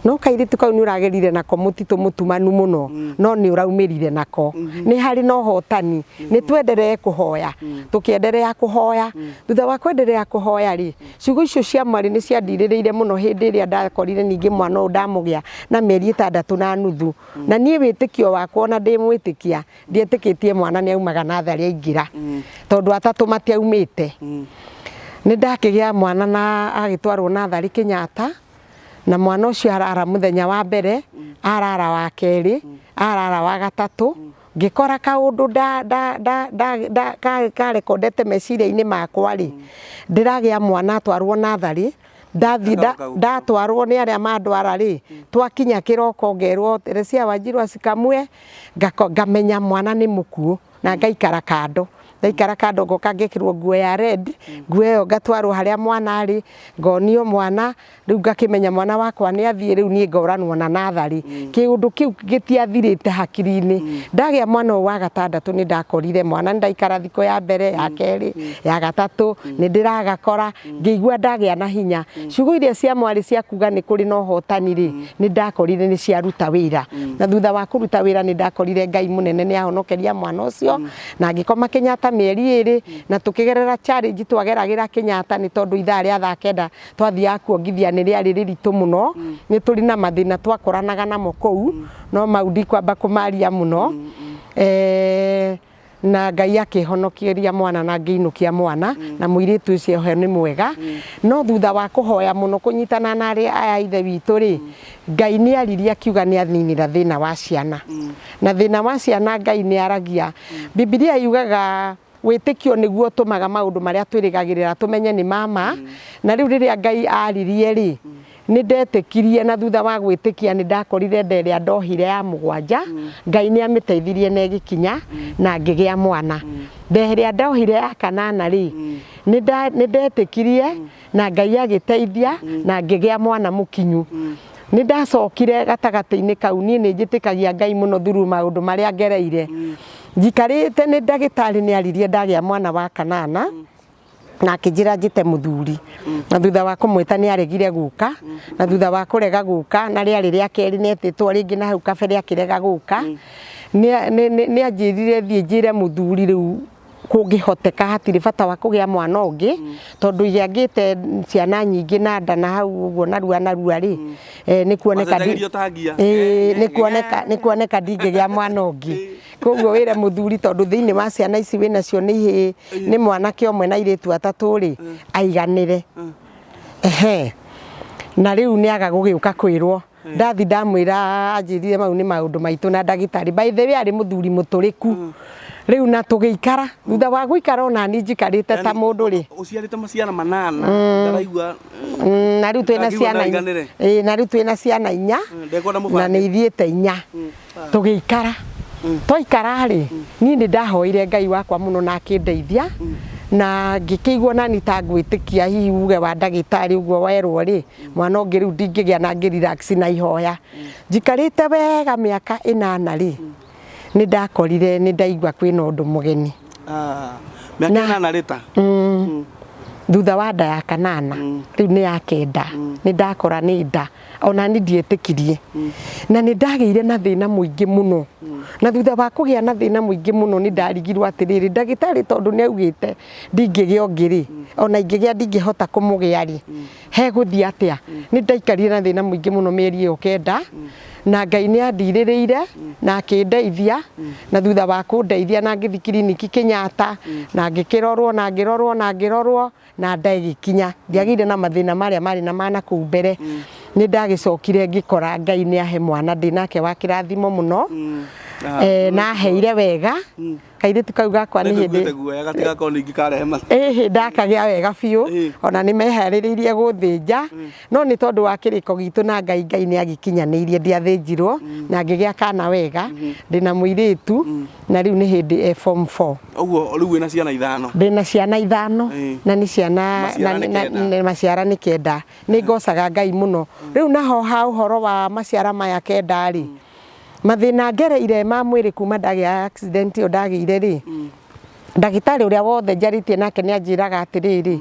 Speaker 2: no kairĩtu kau nĩ ũragerire nako mũtitũ mũtumanu mũno, no nĩ ũraumĩrire nako, nĩ harĩ na ũhotani, nĩ twenderee kũhoya. Tũkĩenderea kũhoya. Thutha wa kwenderea kũhoya rĩ, ciugo icio cia mwarĩ nĩ ciandirĩrĩire mũno hĩndĩ ĩrĩa ndakorire ningĩ mwana ũyũ ndamũgĩa na mĩeri 6 na nuthu. Na niĩ wĩtĩkio wakwa ona ndĩ mwĩtĩkia, ndietĩkĩtie mwana nĩ aumaga natharĩ aingĩra, tondũ atatũ matiaumĩte. Nĩ ndakĩgĩa mwana na agĩtwarwo natharĩ Kenyatta, na mwana ũcio arara mũthenya wa mbere, arara wa kerĩ, arara wa gatatũ, ngĩkora kaũndũ karekondete meciria-inĩ makwa rĩ, ndĩragĩa mwana atwarwo natharĩ, ndathiĩ ndatwarwo nĩ arĩa mandwara rĩ, twakinya kĩroko ngerwo Teresia Wanjiru acikamue, ngamenya mwana nĩ mũkuũ na ngaikara kando. Ndaikara kando ngoka ngekĩrwo nguo ya red, nguo ĩyo ngatwarwo harĩa mwana arĩ, ngonio mwana, rĩu ngakĩmenya mwana wakwa nĩ athiĩ, rĩu niĩ ngoranwo na natharĩ. Kĩũndũ kĩu gĩtiathirĩte hakiri-inĩ. Ndagĩa mwana ũyũ wa gatandatũ nĩ ndakorire mwana, nĩ ndaikara thikũ ya mbere, ya kerĩ, ya gatatũ, nĩ ndĩragakora, ngĩigua ndagĩa na hinya. Ciugo iria cia mwarĩ cia kuga nĩ kũrĩ na ũhotani rĩ, nĩ ndakorire nĩ ciaruta wĩra. Na thutha wa kũruta wĩra nĩ ndakorire Ngai mũnene nĩ ahonokeria mwana ũcio, na ngĩkoma Kenyatta mĩeri 2, na tũkĩgerera challenge twageragĩra Kenyatta nĩ tondũ ithaa rĩa thaa 9 twathiaga kuongithia nĩ rĩarĩ rĩritũ mũno. Nĩ tũrĩ na mathĩna twakoranaga namo kũu, no mau ndikwamba kũmaria mũno. Na Ngai akĩhonokeria mwana na ngĩinũkia mwana, na mũirĩtu ũcio he nĩ mwega. No thutha wa kũhoya mũno kũnyitana na arĩa aya ithe witũ rĩ, Ngai nĩ aririe akiuga nĩ aninĩra thĩna wa ciana. Na thĩna wa ciana Ngai nĩ aragia. Bibilia yugaga wĩtĩkio nĩguo ũtũmaga maũndũ marĩa twĩrĩgagĩrĩra tũmenye nĩ mama. Na rĩu rĩrĩa Ngai aririe rĩ, nĩ ndetĩkirie, na thutha wa gwĩtĩkia nĩ ndakorire nda ĩrĩa ndohire ya mũgwanja, Ngai nĩ amĩteithirie na ĩgĩkinya na ngĩgĩa mwana. Nda ĩrĩa ndohire ya kanana rĩ, nĩ ndetĩkirie na Ngai agĩteithia na ngĩgĩa mwana mũkinyu. Nĩ ndacokire gatagatĩ-inĩ kau, niĩ nĩ njĩtĩkagia Ngai mũno through maũndũ marĩa ngereire. Njikarĩte nĩ ndagĩtarĩ nĩ aririe ndagĩa mwana wa kanana, na akĩnjĩra njĩte mũthuri, na thutha wa kũmwĩta nĩ aregire gũka, na thutha wa kũrega gũka, na rĩarĩ rĩa kerĩ nĩ etĩtwo rĩngĩ na hau kabere akĩrega gũka, nĩ anjĩrire thiĩ njĩre mũthuri rĩu kũngĩhoteka hatirĩ bata wa kũgĩa mwana ũngĩ, tondũ ingĩangĩte ciana nyingĩ na nda na hau ũguo narua narua rĩ, nĩ kuoneka
Speaker 1: Wacenjagĩrio ta ngia.
Speaker 2: Ĩĩ, nĩ kuoneka ndingĩgĩa mwana ũngĩ, koguo wĩre mũthuri tondũ thĩinĩ wa ciana ici wĩnacio nĩ ihĩĩ, nĩ mwanake ũmwe na airĩtu atatũ rĩ, aiganĩre. Ehe, na rĩu nĩ aga gũgĩũka kwĩrwo ndathi ndamwĩra, anjĩrire mau nĩ maũndũ maitũ na ndagĩtarĩ. By the way, arĩ mũthuri mũtũrĩku rĩu, na tũgĩikara. Thutha wa gũikara ona ni njikarĩte ta mũndũ rĩ,
Speaker 1: Ũciarĩte maciana manana ndaraigua.
Speaker 2: Na rĩu twĩna
Speaker 1: Ndangĩigua
Speaker 2: ciana
Speaker 1: ndaiganĩre.
Speaker 2: Ĩĩ, na rĩu twĩna ciana 4.
Speaker 1: Ndekwenda
Speaker 2: Na
Speaker 1: mũbange.
Speaker 2: nĩ ithiĩte 4. Tũgĩikara, twaikara rĩ, niĩ nĩ ndahoire Ngai wakwa mũno na akĩndeithia, na ngĩkĩigua nani ta ngwĩtĩkia hihi uge wa ndagĩtarĩ ũguo werwo rĩ, mwana ũngĩ rĩu ndingĩgĩa, na ngĩ relax na ihoya. Njikarĩte wega mĩaka 8 rĩ, nĩ ndakorire nĩ ndaigua kwĩna ũndũ mũgeni.
Speaker 1: Ah, mĩaka 8 rĩta.
Speaker 2: Thutha wa nda ya kanana, rĩu nĩ ya kenda, nĩ ndakora nĩ nda ona ni ndietĩkirie, na nĩ ndagĩire na thĩna mũingĩ mũno. Na thutha wa kũgĩa na thĩna mũingĩ mũno, nĩ ndarigirwo atĩrĩrĩ, ndagĩtarĩ tondũ nĩ augĩte ndingĩgĩa ũngĩ rĩ, ona ingĩgĩa ndingĩhota kũmũgĩa rĩ, hegũthiĩ atĩa? Nĩ ndaikarire na thĩna mũingĩ mũno mĩeri ĩyo 9, na Ngai nĩ andirĩrĩire na akĩndeithia. Na thutha wa kũndeithia na ngĩthiĩ kiriniki Kenyatta na ngĩkĩrorwo na ngĩrorwo na ngĩrorwo na nda ĩgĩkinya, ndiagĩire na mathĩna marĩa marĩ na mana kũu mbere. Nĩ ndagĩcokire ngĩkora Ngai nĩ ahe mwana ndĩ nake wa kĩrathimo mũno. Na aheire wega kairĩtu kau gakwa nĩ hĩndĩ
Speaker 1: Nĩnguĩte guoya gatigakorwo ningĩ karehe ma
Speaker 2: ĩhĩ ndakagĩa wega biũ ona nĩ meharĩrĩirie gũthĩnja no nĩ tondũ wa kĩrĩko gitũ na Ngai Ngai nĩ agĩkinyanĩirie ndiathĩnjirwo na ngĩgĩa kana wega ndĩna mũirĩtu na rĩu nĩ hĩndĩ e form 4.
Speaker 1: Ũguo rĩu wĩna ciana ithano.
Speaker 2: Ndĩna ciana ithano na nĩ ciana
Speaker 1: Maciara nĩ kenda.
Speaker 2: Maciara nĩ kenda. Nĩ ngocaga Ngai mũno. Rĩu naho ha ũhoro wa maciara maya kenda rĩ, mathĩna ngereire ma mwĩrĩ kuma ndagĩa accident ĩyo ndagĩire rĩ, ndagĩtarĩ ũrĩa wothe njarĩtie nake nĩ anjĩraga atĩrĩrĩ,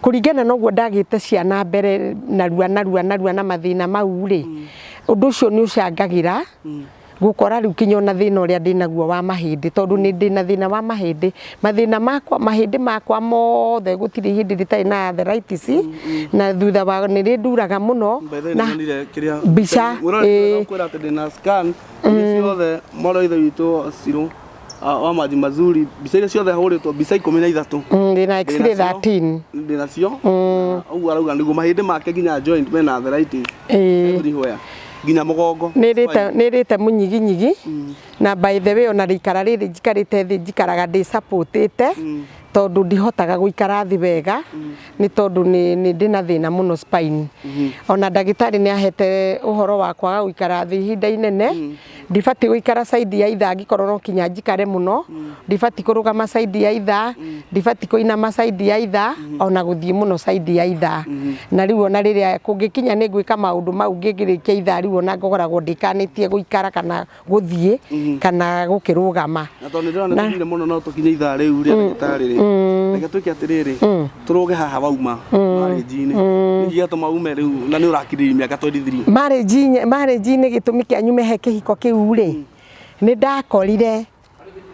Speaker 2: kũringana na ũguo ndagĩte ciana mbere narua narua narua na mathĩna mau rĩ, ũndũ ũcio nĩ ũcangagĩra gũkora rĩu kinya ona thĩna ũrĩa ndĩnaguo wa mahĩndĩ, tondũ nĩ ndĩna thĩna wa mahĩndĩ. Mathĩna makwa, mahĩndĩ makwa mothe gũtirĩ ihĩndĩ rĩtarĩ na arthritis, na thutha wa nĩ rĩnduraga mũno.
Speaker 1: By the way,
Speaker 2: Na
Speaker 1: nĩnyonire kĩrĩa
Speaker 2: mbica,
Speaker 1: Mũrori kwĩra atĩ ndĩna scan iria ciothe mwarĩ wa ithe witũ Cirũ wa Maji Mazuri, mbica iria ciothe ahũrĩtwo, mbica 13.
Speaker 2: Ndĩna x-ray 13.
Speaker 1: Ndĩnacio. Ũguo arauga nĩguo mahĩndĩ make nginya joint mena arthritis everywhere, nginya mũgongo.
Speaker 2: Nĩrĩte mũnyiginyigi na by the way ona rĩikara rĩrĩ njikarĩte thĩ njikaraga ndĩ supportĩte tondũ ndihotaga gũikara thĩ wega nĩ tondũ nĩ ndĩna thĩna mũno spine. Ona ndagĩtarĩ nĩ ahete ũhoro wa kwaga gũikara thĩ ihinda inene, ndibatiĩ gũikara side ya ithaa angĩkorwo no kinya njikare mũno, ndibatiĩ kũrũgama side ya ithaa, ndibatiĩ kũinama side ya ithaa, ona gũthiĩ mũno side ya ithaa. Na rĩu ona rĩrĩa kũngĩkinya nĩ ngwĩka maũndũ mau ngĩngĩrĩkia ithaa rĩu ona ngoragwo ndĩkanĩtie gũikara kana gũthiĩ kana gũkĩrũgama.
Speaker 1: Na tondũ nĩndĩrona nĩtũthire mũno no tũkinye ithaa rĩu rĩa ndagĩtarĩ rĩ, reke twĩke atĩrĩrĩ, tũrũge haha wauma marriage-inĩ. Nĩkĩ gĩatũma ume rĩu na nĩ ũrakirĩrĩria mĩaka 23?
Speaker 2: Marriage-inĩ gĩtũmi kĩa nyume he kĩhiko kĩu rĩ, nĩ ndakorire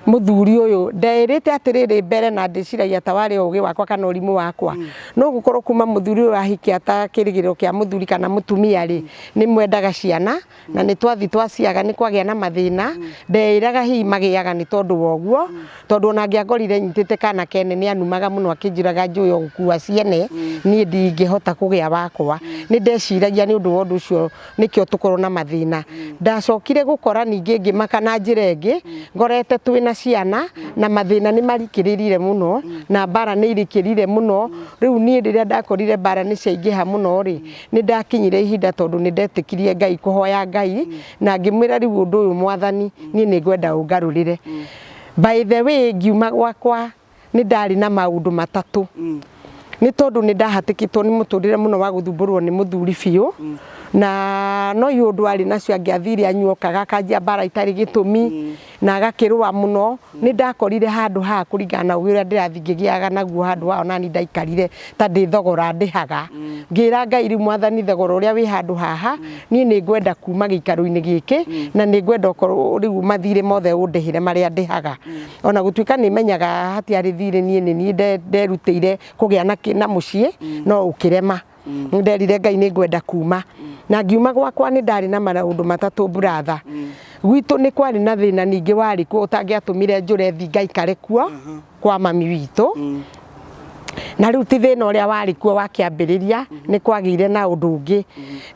Speaker 2: mũthuri ũyũ ndeĩrĩte atĩrĩrĩ mbere na ndĩciragia ta warĩ ũgĩ wakwa kana ũrimũ wakwa, no gũkorwo kuma mũthuri ũyũ ahikia ta kĩrĩgĩrĩro kĩa mũthuri kana mũtumia rĩ, nĩ mwendaga ciana na nĩ twathi twaciaga nĩ kwagĩa na mathĩna. Ndeĩraga hihi magĩaga nĩ tondũ wa ũguo, tondũ ona angĩangorire nyitĩte kana kene nĩ anumaga mũno akĩnjĩraga njũĩ o gũkua ciene, niĩ ndingĩhota kũgĩa wakwa. Nĩ ndeciragia nĩ ũndũ wa ũndũ ũcio nĩkĩo tũkorwo na mathĩna. Ndacokire gũkora ningĩ ngĩmaka na njĩra ĩngĩ, ngorete twĩna ciana na mathĩna nĩ marikĩrĩrire mũno na mbara nĩ irikĩrire mũno. Rĩu niĩ rĩrĩa ndakorire mbara nĩ ciaingĩha mũno rĩ, nĩ ndakinyire ihinda tondũ nĩ ndetĩkirie Ngai, kũhoya Ngai na ngĩmwĩra rĩu ũndũ ũyũ mwathani niĩ nĩ ngwenda ũngarũrĩre. By the way, ngiuma gwakwa nĩ ndarĩ na maũndũ matatũ, nĩ tondũ nĩ ndahatĩkĩtwo nĩ mũtũrĩre mũno wa gũthumbũrwo nĩ mũthuri biũ, na no iũndũ arĩ nacio angĩathire anyuokaga akanjia mbara itarĩ gĩtũmi na agakĩrũa mũno. Nĩ ndakorire handũ haha kũringana na ũgĩ ũrĩa ndĩrathiĩ ngĩgĩaga naguo handũ haha, ona niĩ ndaikarire ta ndĩ thogora ndĩhaga. Ngĩra Ngai rĩu mwathani thogora ũrĩa wĩ handũ haha niĩ nĩ ngwenda kuma gĩikaro-inĩ gĩkĩ na nĩ ngwenda okorwo rĩu mathirĩ mothe ũndĩhĩre marĩa ndĩhaga. Ona gũtuĩka nĩ menyaga hatiarĩ thirĩ, niĩ nĩ niĩ nderutĩire kũgĩa na mũciĩ no ũkĩrema. Nderire Ngai nĩ ngwenda kuma na ngiuma gwakwa. Nĩ ndarĩ na maũndũ matatũ, brother. Gwitũ nĩ kwarĩ na thĩna ningĩ warĩ kuo ũtangĩatũmire njũre thi ngaikare kuo kwa mami witũ, na rĩu ti thĩna ũrĩa warĩ kuo wa kĩambĩrĩria, nĩ kwagĩire na ũndũ ũngĩ,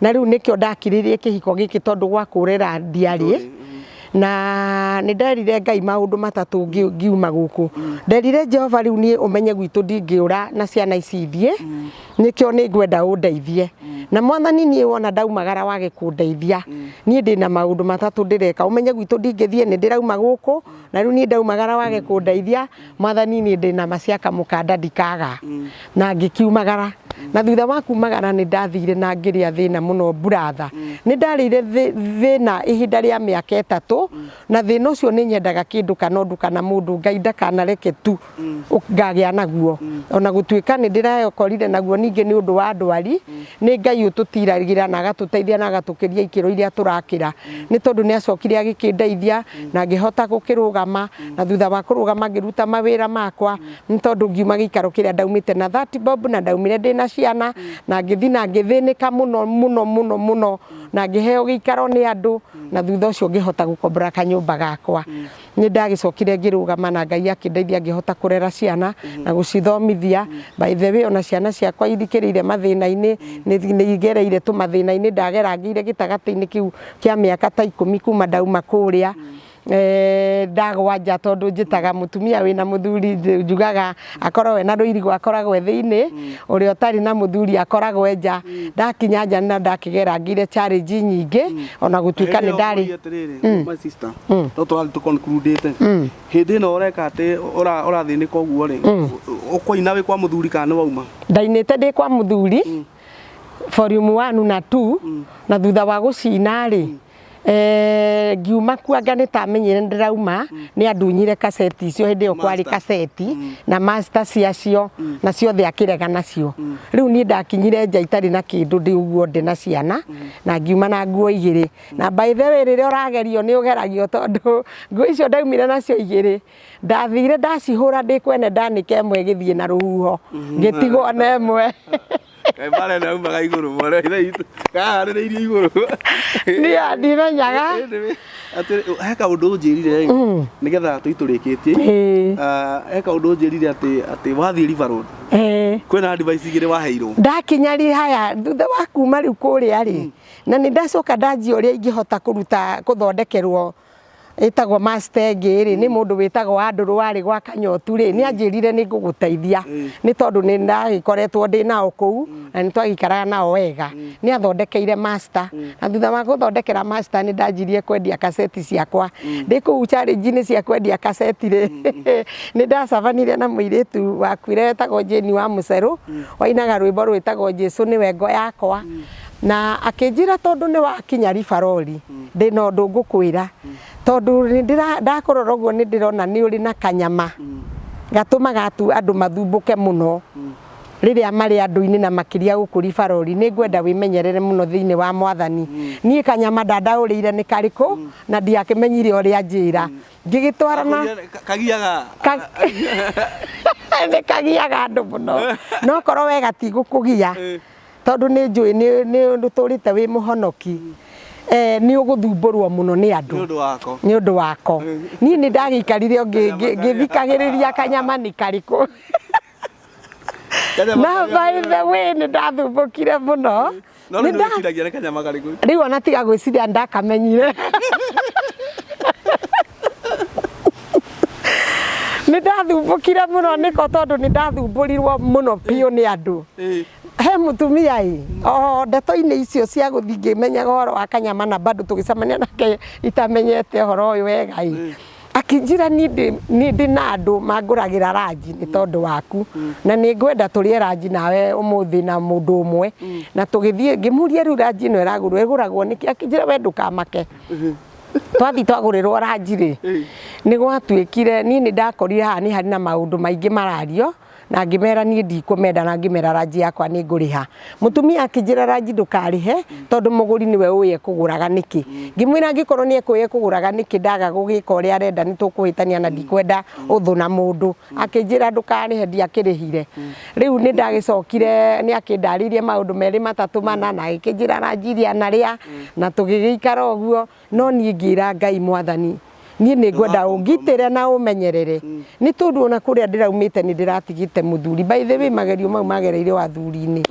Speaker 2: na rĩu nĩkĩo ndakirĩrie kĩhiko gĩkĩ tondũ gwa kũrĩra ndiarĩ. Na nĩ nderire Ngai maũndũ matatũ ngiuma gũkũ. Nderire Jehova rĩu niĩ ũmenye gwitũ ndingĩũra na ciana ici ithiĩ, nĩkĩo nĩ ngwenda ũndeithie. Na mwathani niĩ wona ndaumagara wage kũndeithia, niĩ ndĩna maũndũ matatũ ndĩreka. Ũmenye gwitũ ndingĩthiĩ, nĩ ndĩrauma gũkũ na rĩu niĩ ndaumagara wage kũndeithia mwathani, niĩ ndĩna maciaka mũkanda ndikaga. Na ngĩkiumagara, na thutha wa kumagara nĩ ndathire na ngĩrĩa thĩna mũno, brother. Nĩ ndarĩire thĩna ihinda rĩa mĩaka 3, na thĩna ũcio nĩ nyendaga kĩndũ kana ũndũ kana mũndũ Ngai ndakanareke tu ngagĩa naguo, ona gũtuĩka nĩ ndĩrakorire naguo ningĩ nĩ ũndũ wa ndwari. Nĩ Ngai ũtũtiragĩra na agatũteithia na agatũkĩria ikĩro iria tũrakĩra, nĩ tondũ nĩ acokire agĩkĩndeithia na ngĩhota gũkĩrũgama. Na thutha wa kũrũgama ngĩruta mawĩra makwa, nĩ tondũ ngiuma gĩikaro kĩrĩa ndaumĩte na 30 bob, na ndaumire ndĩna ciana na ngĩthiĩ na ngĩthĩnĩka mũno mũno mũno mũno na ngĩheo gĩikaro nĩ andũ, na thutha ũcio ngĩhota gũkombora kanyũmba gakwa. Nĩ ndagĩcokire ngĩrũgama na Ngai akĩndeithia ngĩhota kũrera ciana na gũcithomithia. By the way, ona ciana ciakwa irikĩrĩire mathĩna-inĩ, nĩ igereire tũmathĩna-inĩ ndagerangĩire gĩtagatĩ-inĩ kĩu kĩa mĩaka ta 10 kuma ndauma kũrĩa. Ndagwa nja tondũ njĩtaga mũtumia wĩna mũthuri, njugaga akorwo ena rũirigo akoragwo e thĩinĩ, ũrĩa ũtarĩ na mũthuri akoragwo e nja. Ndakinya nja na ndakĩgera ngĩire challenge nyingĩ, ona gũtuĩka nĩ ndarĩ
Speaker 1: Atĩrĩrĩ, my sister, no tũrathiĩ tũconcludĩte hĩndĩ ĩno ũreka atĩ ũrathĩnĩka ũguo rĩ, ũkũina wĩ kwa mũthuri kana nĩ wauma?
Speaker 2: Ndainĩte ndĩ kwa mũthuri volume 1 na 2, na thutha wa gũcina rĩ, ngiuma kuanga nĩ tamenyire ndĩrauma, nĩ andunyire kaseti icio. Hĩndĩ ĩyo kwarĩ
Speaker 1: Master.
Speaker 2: Kaseti na master ciacio na ciothe akĩrega nacio. Rĩu niĩ ndakinyire nja itarĩ na kĩndũ, ndĩ ũguo ndĩ na ciana, na ngiuma na nguo igĩrĩ. Na by the way, rĩrĩa ũragerio nĩ ũgeragio, tondũ nguo icio ndaumire nacio igĩrĩ, ndathire ndacihũra ndĩ kwene, ndanĩka ĩmwe ĩgĩthiĩ na rũhuho, ngĩtigwo na ĩmwe.
Speaker 1: Kaĩ mbara ĩno yaumaga igũrũ, mwana wa ithe witũ, kaharĩrĩirio igũrũ?
Speaker 2: Niĩ ndimenyaga.
Speaker 1: Atĩ he kaũndũ ũnjĩrire rĩ, nĩgetha tũitũrĩkĩtie. Ah, he kaũndũ ũnjĩrire atĩ wathiĩ River Road kwĩna advice igĩrĩ waheirwo.
Speaker 2: Ndakinya ri haya thutha wa kuma rĩu kũrĩa rĩ, na nĩ ndacoka ndanjia ũrĩa ingĩhota kũruta kũthondekerwo ĩtagwo master ĩngĩ rĩ, nĩ mũndũ wĩtagwo Andũrũ warĩ gwa Kanyotu rĩ, nĩ anjĩrire nĩ ngũgũteithia, nĩ tondũ nĩ ndagĩkoretwo ndĩ nao kũu na nĩ twagĩikaraga nao wega. Nĩ athondekeire master, na thutha wa gũthondekera master nĩ ndanjirie kwendia kaseti ciakwa. Ndĩ kũu challenge-inĩ cia kwendia kaseti rĩ, nĩ ndacabanirie na mũirĩtu wakuire wetagwo Jane wa Mũcerũ, wainaga rwĩmbo rwĩtagwo "Jesu nĩwe ngo yakwa", na akĩnjĩra tondũ nĩ wakinya ribarori, ndĩna ũndũ ngũkwĩra, tondũ nĩ ndakũrora ũguo nĩ ndĩrona nĩ ũrĩ na kanyama gatũmaga andũ mathumbũke mũno rĩrĩa marĩ andũ-inĩ, na makĩria gũkũ ribarori. Nĩ ngwenda wĩmenyerere mũno thĩinĩ wa Mwathani. Niĩ kanyama ndandaũrĩire nĩ karĩkũ na ndiakĩmenyire ũrĩa njĩra ngĩgĩtwarana.
Speaker 1: Kagiaga.
Speaker 2: Nĩ kagiaga andũ mũno, no korwo we gatigũkũgia, tondũ nĩ njũĩ nĩ ũtũrĩte wĩ mũhonoki, nĩ ũgũthumbũrwo mũno nĩ andũ.
Speaker 1: Nĩ ũndũ wako.
Speaker 2: Nĩ ũndũ wako. Niĩ nĩ ndagĩikarire o ngĩthikagĩrĩria kanyama nĩ karĩkũ, na by the way nĩ ndathumbũkire mũno.
Speaker 1: No
Speaker 2: Nĩ
Speaker 1: rĩu wĩciragia nĩ kanyama karĩkũ?
Speaker 2: Rĩu ona tiga gwĩciria, ndakamenyire. Nĩ ndathumbũkire mũno nĩko, tondũ nĩ ndathumbũrirwo mũno biũ nĩ andũ. He mũtumia ĩ o ndeto-inĩ icio cia gũthiĩ ngĩmenyaga ũhoro wa kanyama, na bado tũgĩcemania nake itamenyete ũhoro ũyũ wega ĩ, akĩnjĩra niĩ ndĩ na andũ mangũragĩra ranji nĩ tondũ waku, na nĩ ngwenda tũrĩe ranji nawe ũmũthĩ na mũndũ ũmwe. Na tũgĩthiĩ, ngĩmũria rĩu ranji ĩno ĩragũrwo ĩgũragwo nĩkĩ? Akĩnjĩra we ndũkamake. Twathiĩ twagũrĩrwo ranji rĩ, nĩ gwatuĩkire niĩ nĩ ndakorire haha nĩ harĩ na maũndũ maingĩ marario, na ngĩmera niĩ ndikũmenda, na ngĩmera ranji yakwa nĩ ngũrĩha. Mũtumia akĩnjĩra ranji ndũkarĩhe, tondũ mũgũri nĩwe ũĩ ekũgũraga nĩkĩ. Ngĩmwĩra angĩkorwo nĩ ekũĩ ekũgũraga nĩkĩ, ndaga gũgĩka ũrĩa arenda nĩ tũkũhĩtania, na ndikwenda ũthũ na mũndũ. Akĩnjĩra ndũkarĩhe, ndiakĩrĩhire. Rĩu nĩ ndagĩcokire, nĩ akĩndarĩirie maũndũ merĩ matatũ mana, na agĩkĩnjĩra ranji iria anarĩa, na tũgĩgĩikara ũguo. No niĩ ngĩra Ngai, Mwathani, niĩ nĩ ngwenda ũngitĩre na ũmenyerere, nĩ tondũ ona kũrĩa ndĩraumĩte nĩ ndĩratigĩte mũthuri. By the way, magerio mau magereire o athuri-inĩ,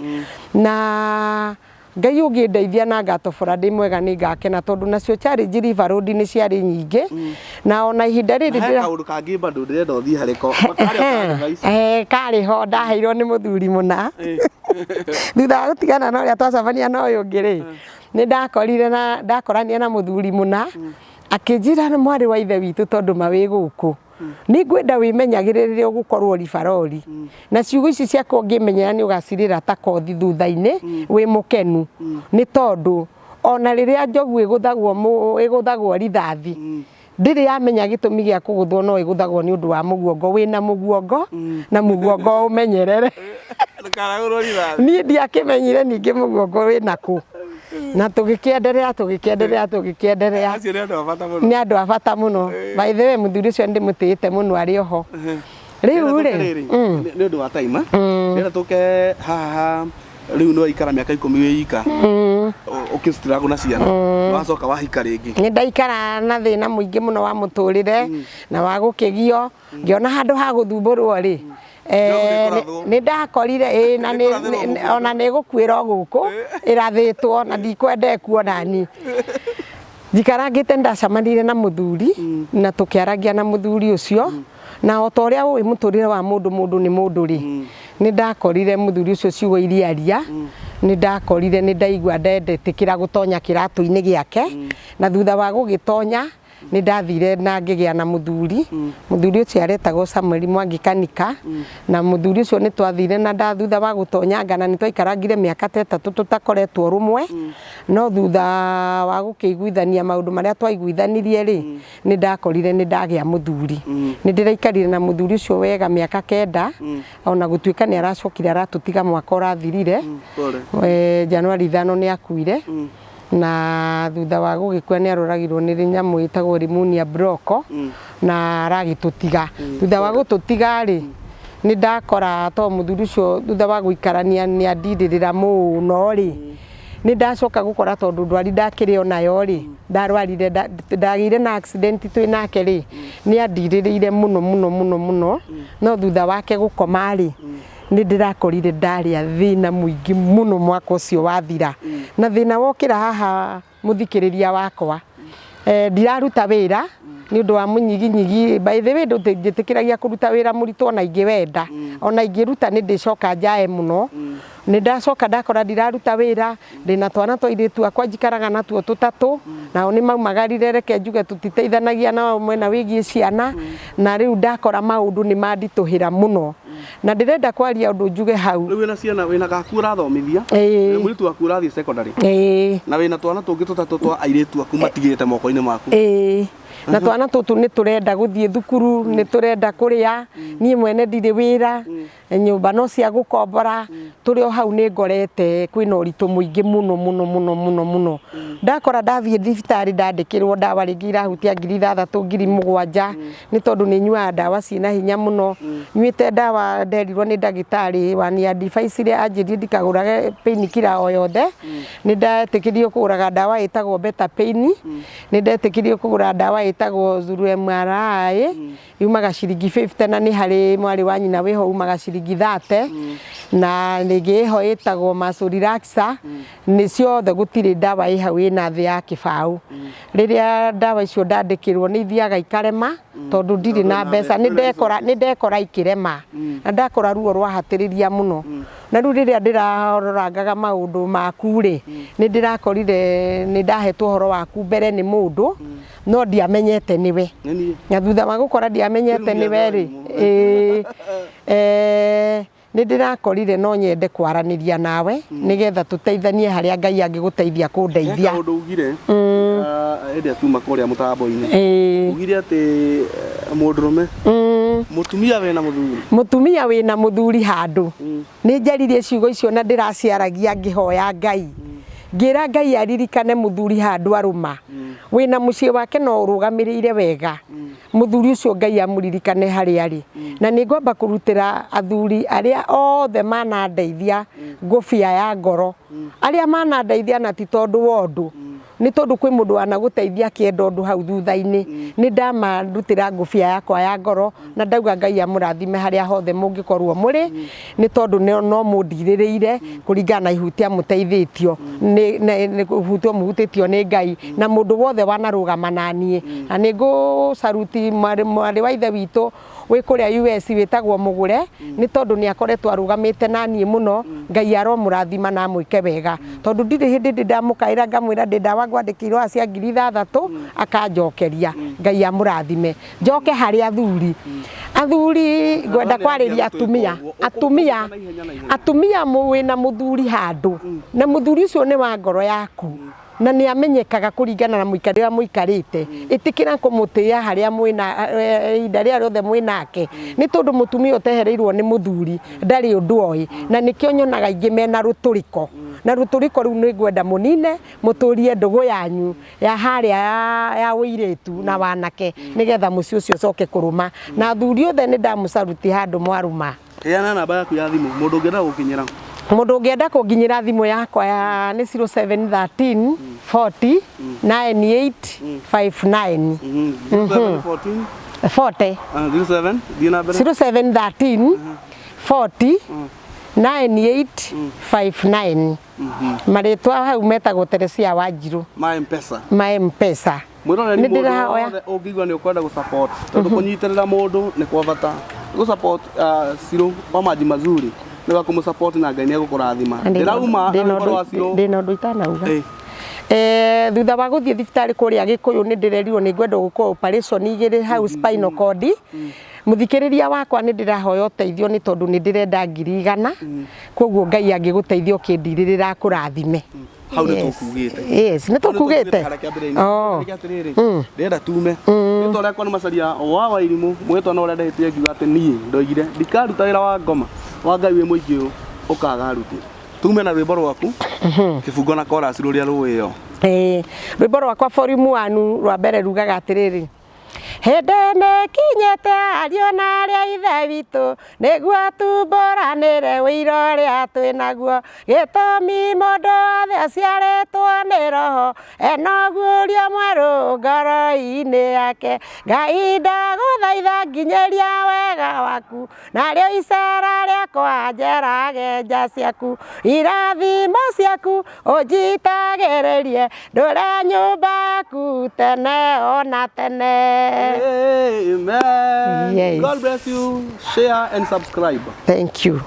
Speaker 2: na Ngai ũngĩndeithia na ngatobora ndĩ mwega nĩ ngakena, tondũ nacio challenge River Road nĩ ciarĩ nyingĩ, na ona ihinda rĩrĩ
Speaker 1: He kaũndũ kangĩ bado ndĩrenda ũthiĩ harĩ ko karĩ o ka advice.
Speaker 2: Karĩ ho ndaheirwo nĩ mũthuri mũna thutha wa gũtigana na ũrĩa twacemania na ũyũ ũngĩ rĩ, nĩ ndakorire na ndakorania na mũthuri mũna, akĩnjĩra, "Mwarĩ wa ithe witũ, tondũ ma wĩ gũkũ, nĩ ngwenda wĩmenyagĩrĩre rĩrĩa ũgũkorwo ribarori, na ciugo ici ciakwa ũngĩmenyera nĩ ũgacirĩra ta kothi thutha-inĩ wĩ mũkenu, nĩ tondũ ona rĩrĩa njogu ĩgũthagwo ĩgũthagwo rithathi, ndĩrĩ yamenya gĩtũmi gĩa kũgũthwo, no ĩgũthagwo nĩ ũndũ wa mũguongo. Wĩna mũguongo, na mũguongo ũmenyerere."
Speaker 1: Ndũkaragũrwo rithathi.
Speaker 2: Niĩ ndiakĩmenyire ningĩ mũguongo wĩna kũ, na tũgĩkĩenderea, tũgĩkĩenderea, tũgĩkĩenderea.
Speaker 1: Acio nĩ andũ a bata mũno.
Speaker 2: Nĩ andũ a bata mũno. By the way, mũthuri ũcio nĩ ndĩmũtĩĩte mũno, arĩ oho rĩu rĩ.
Speaker 1: Nĩ ũndũ wa time, ndĩrenda tũke haha. Rĩu nĩ waikara mĩaka 10 wĩ ika ũkĩ struggle na ciana, wacoka wahika rĩngĩ.
Speaker 2: Nĩ ndaikara na thĩna mũingĩ mũno wa mũtũrĩre na wa gũkĩgio, ngĩona handũ ha gũthumbũrwo rĩ,
Speaker 1: Nĩkũrathwo.
Speaker 2: Nĩ ndakorire ĩ na
Speaker 1: Nĩkũrathĩrwo
Speaker 2: ona nĩ gũkuĩra o gũkũ ĩrathĩtwo, na ndikwenda ĩkuo nani. Njikarangĩte ndacemanire na mũthuri na tũkĩarangia na mũthuri ũcio na o ta ũrĩa ũĩ mũtũrĩre wa mũndũ mũndũ nĩ mũndũ rĩ, nĩ ndakorire mũthuri ũcio ciugo iria aria, nĩ ndakorire nĩ ndaigua ndendetĩkĩra gũtonya kĩratũ-inĩ gĩake, na thutha wa gũgĩtonya nĩ ndathire na ngĩgĩa na mũthuri. Mũthuri ũcio aretagwo Samuel Mwangi Kanika, na mũthuri ũcio nĩ twathire na nda thutha wa gũtonyanga na nĩ twaikarangire mĩaka ta 3 tũtakoretwo rũmwe, no thutha wa gũkĩiguithania maũndũ marĩa twaiguithanirie rĩ, nĩ ndakorire nĩ ndagĩa mũthuri. Nĩ ndĩraikarire na mũthuri ũcio wega mĩaka 9, ona gũtuĩka nĩ aracokire aratũtiga mwaka ũrathirire.
Speaker 1: Pole.
Speaker 2: Januari 5 nĩ akuire, na thutha wa gũgĩkua nĩ aroragirwo nĩ nyamũ ĩtagwo pneumonia broko, na aragĩtũtiga. Thutha wa gũtũtiga rĩ, nĩ ndakora to mũthuri ũcio thutha wa gũikarania nĩ andirĩrĩra mũno rĩ, nĩ ndacoka gũkora tondũ ndwari ndakĩrĩ onayo rĩ, ndarwarire ndagĩire na accident twĩ nake rĩ, nĩ andirĩrĩire mũno mũno mũno mũno, no thutha wake gũkoma rĩ, nĩ ndĩrakorire ndarĩa thĩna mũingĩ mũno mwaka ũcio wathira. Na thĩna wokĩra haha mũthikĩrĩria wakwa, ndiraruta wĩra nĩ ũndũ wa mũnyiginyigi. By the way, ndũnjĩtĩkĩragia kũruta wĩra mũritũ ona ingĩwenda, ona ingĩruta nĩ ndĩcoka njae mũno. Nĩ ndacoka ndakora ndiraruta wĩra, ndĩna twana twa airĩtu akwa njikaraga natuo tũtatũ, nao nĩ maumagarire, reke njuge tũtiteithanagia nao mwena wĩgiĩ ciana, na rĩu ndakora maũndũ nĩ manditũhĩra mũno. Na ndĩrenda kwaria ũndũ njuge hau.
Speaker 1: Rĩu wĩna ciana, wĩna gaku ũrathomithia, wĩna mũirĩtu waku ũrathiĩ secondary, na wĩna twana tũngĩ tũtatũ twa airĩtu aku matigĩte moko-inĩ maku.
Speaker 2: Na twana tũtũ nĩ tũrenda gũthiĩ thukuru, nĩ tũrenda kũrĩa, niĩ mwene ndirĩ wĩra, nyũmba no cia gũkombora, tũrĩ o hau nĩ ngorete kwĩna ũritũ mũingĩ mũno mũno mũno mũno mũno. Ndakora ndathiĩ thibitarĩ ndandĩkĩrwo ndawa rĩngĩ irahutia 6,000 7,000, nĩ tondũ nĩ nyuaga ndawa ciĩna hinya mũno. Nyuĩte ndawa nderirwo nĩ ndagĩtarĩ wani advice anjĩrire ndikagũrage painkiller o yothe, nĩ ndetĩkĩririo kũgũraga ndawa ĩtagwo Beta Pain, nĩ ndetĩkĩririo kũgũra ndawa ĩtagwo Zulu MRI, yumaga ciringi 50, na nĩ harĩ mwarĩ wa nyina wĩho umaga ciringi 30, na rĩngĩ ĩho ĩtagwo muscle relaxer, nĩ ciothe gũtirĩ ndawa ĩ hau ĩna thĩ ya kĩbaũ. Rĩrĩa ndawa icio ndandĩkĩrwo nĩ ithiaga ikarema, tondũ ndirĩ na mbeca, nĩ ndekora ikĩrema, na ndakora ruo rwahatĩrĩria mũno. Na rĩu rĩrĩa ndĩrarorangaga maũndũ maku rĩ, nĩ ndĩrakorire nĩ ndahetwo ũhoro waku mbere nĩ mũndũ, no ndiamenyete nĩwe. Na thutha wa gũkora ndiamenyete nĩwe rĩ, nĩ ndĩrakorire no nyende kwaranĩria nawe nĩgetha tũteithanie harĩa Ngai angĩgũteithia kũndeithia.
Speaker 1: He kaũndũ ugire hĩndĩ ĩrĩa tuma kũrĩa mũtambo-inĩ, ugire atĩ mũndũrũme, mũtumia wĩna mũthuri,
Speaker 2: mũtumia wĩna mũthuri handũ, nĩ njaririe ciugo icio na ndĩraciaragia ngĩhoya Ngai, ngĩra Ngai aririkane mũthuri handũ arũma, wĩna mũciĩ wake no ũrũgamĩrĩire wega, mũthuri ũcio Ngai amũririkane harĩa arĩ. Na nĩ ngwamba kũrutĩra athuri arĩa othe manandeithia ngũbia ya ngoro, arĩa manandeithia na ti tondũ wa ũndũ, nĩ tondũ kwĩ mũndũ wanagũteithia akĩenda ũndũ hau thutha-inĩ, nĩ ndamarutĩra ngũbia yakwa ya ngoro na ndauga Ngai amũrathime harĩa hothe mũngĩkorwo mũrĩ, nĩ tondũ no mũndirĩrĩire kũringana na ihutia mũteithĩtio, nĩ kũhutio mũhutĩtio nĩ Ngai na mũndũ wothe wanarũgama na niĩ. Na nĩ ngũcaruti mwarĩ wa ithe witũ wĩ kũrĩa US wĩtagwo Mũgũre, nĩ tondũ nĩ akoretwo arũgamĩte na niĩ mũno. Ngai aromũrathima na amwĩke wega, tondũ ndirĩ hĩndĩ ndĩ ndamũkaĩra ngamwĩra ndĩ ndawa ngwandĩkĩirwo cia 6,000 akanjokeria. Ngai amũrathime. Njoke harĩ athuri, athuri ngwenda kwarĩria atumia, atumia, atumia wĩna mũthuri handũ, na mũthuri ũcio nĩ wa ngoro yaku, na nĩ amenyekaga kũringana na mũikarĩre ũrĩa mũikarĩte. Ĩtĩkĩra kũmũtĩĩa harĩa mwĩna ihinda rĩrĩa rĩothe mwĩnake, nĩ tondũ mũtumia ũtehereirwo nĩ mũthuri ndarĩ ũndũ oĩ, na nĩkĩo nyonaga aingĩ mena rũtũrĩko, na rũtũrĩko rũu nĩ ngwenda mũnine, mũtũrie ndũgũ yanyu ya harĩa ya ũirĩtu na wanake, nĩgetha mũciĩ ũcio ũcoke kũrũma. Na athuri othe nĩ ndamũcaruti handũ mwarũma.
Speaker 1: Heana namba yaku ya thimũ mũndũ ũngĩenda gũkinyĩra.
Speaker 2: Mũndũ ũngĩenda kũnginyĩra thimũ yakwa ya nĩ 0713 40 98 59.
Speaker 1: 0714
Speaker 2: 40
Speaker 1: 07 thiĩ na mbere.
Speaker 2: 0713 40 9859. Marĩtwa hau metagwo Teresia Wanjirũ.
Speaker 1: Ma Mpesa.
Speaker 2: Ma Mpesa.
Speaker 1: Mwĩroreri,
Speaker 2: Nĩ
Speaker 1: mũndũ
Speaker 2: ndĩrahoya.
Speaker 1: wothe ũngĩigua nĩ ũkwenda gũ-support, tondũ kũnyitĩrĩra mũndũ nĩ kwa bata, gũ-support Cirũ wa Maji Mazuri nĩ wa kũmũ-support na Ngai nĩ egũkũrathima. Ndĩrauma na rwĩmbo rwa Cirũ.
Speaker 2: Ndĩna ũndũ itanauga.
Speaker 1: Ĩ.
Speaker 2: Thutha wa gũthiĩ thibitarĩ kũrĩa Gĩkũyũ, nĩ ndĩrerirwo nĩ ngwenda gwĩkwo operation igĩrĩ hau spinal cord. Mũthikĩrĩria wakwa, nĩ ndĩrahoya ũteithio nĩ tondũ nĩ ndĩrenda 100,000. Koguo Ngai angĩgũteithia ũkĩndirĩrĩra, akũrathime.
Speaker 1: Hau nĩ
Speaker 2: Yes.
Speaker 1: tũkugĩte.
Speaker 2: Yes, nĩ tũkugĩte.
Speaker 1: Harĩa kĩambĩrĩria-inĩ.
Speaker 2: Oh.
Speaker 1: Reke atĩrĩrĩ, ndĩrenda tume rĩtwa rĩakwa nĩ Macaria wa Wairimũ. Mwĩtwa no ũrĩa ndehĩtire ngiuga atĩ niĩ ndoigire ndikaruta wĩra wa ngoma wa Ngai wĩ mũingĩ ũyũ ũkaga aruti. Tume na rwĩmbo rwaku kĩbungo na chorus rũrĩa rũĩyo.
Speaker 2: Ĩĩ, rwĩmbo rwakwa volume 1 rwa mbere rugaga atĩrĩrĩ: Hĩndĩ nĩ kinyĩte, ariũ na arĩa ithe witũ, nĩguo tumbũranĩre ũira ũrĩa twĩ naguo. Gĩtũmi mũndũ wothe aciarĩtwo nĩ Roho ena ũguũrio mwerũ ngoro-inĩ yake. Ngai, ndagũthaitha nginyĩria wega waku, narĩo icera rĩakwa njerage nja ciaku. Irathimo ciaku ũnjitagĩrĩrie, ndũre nyũmba yaku tene ona tene.
Speaker 1: Amen.
Speaker 2: Yes.
Speaker 1: God bless you. Share and subscribe.
Speaker 2: Thank you.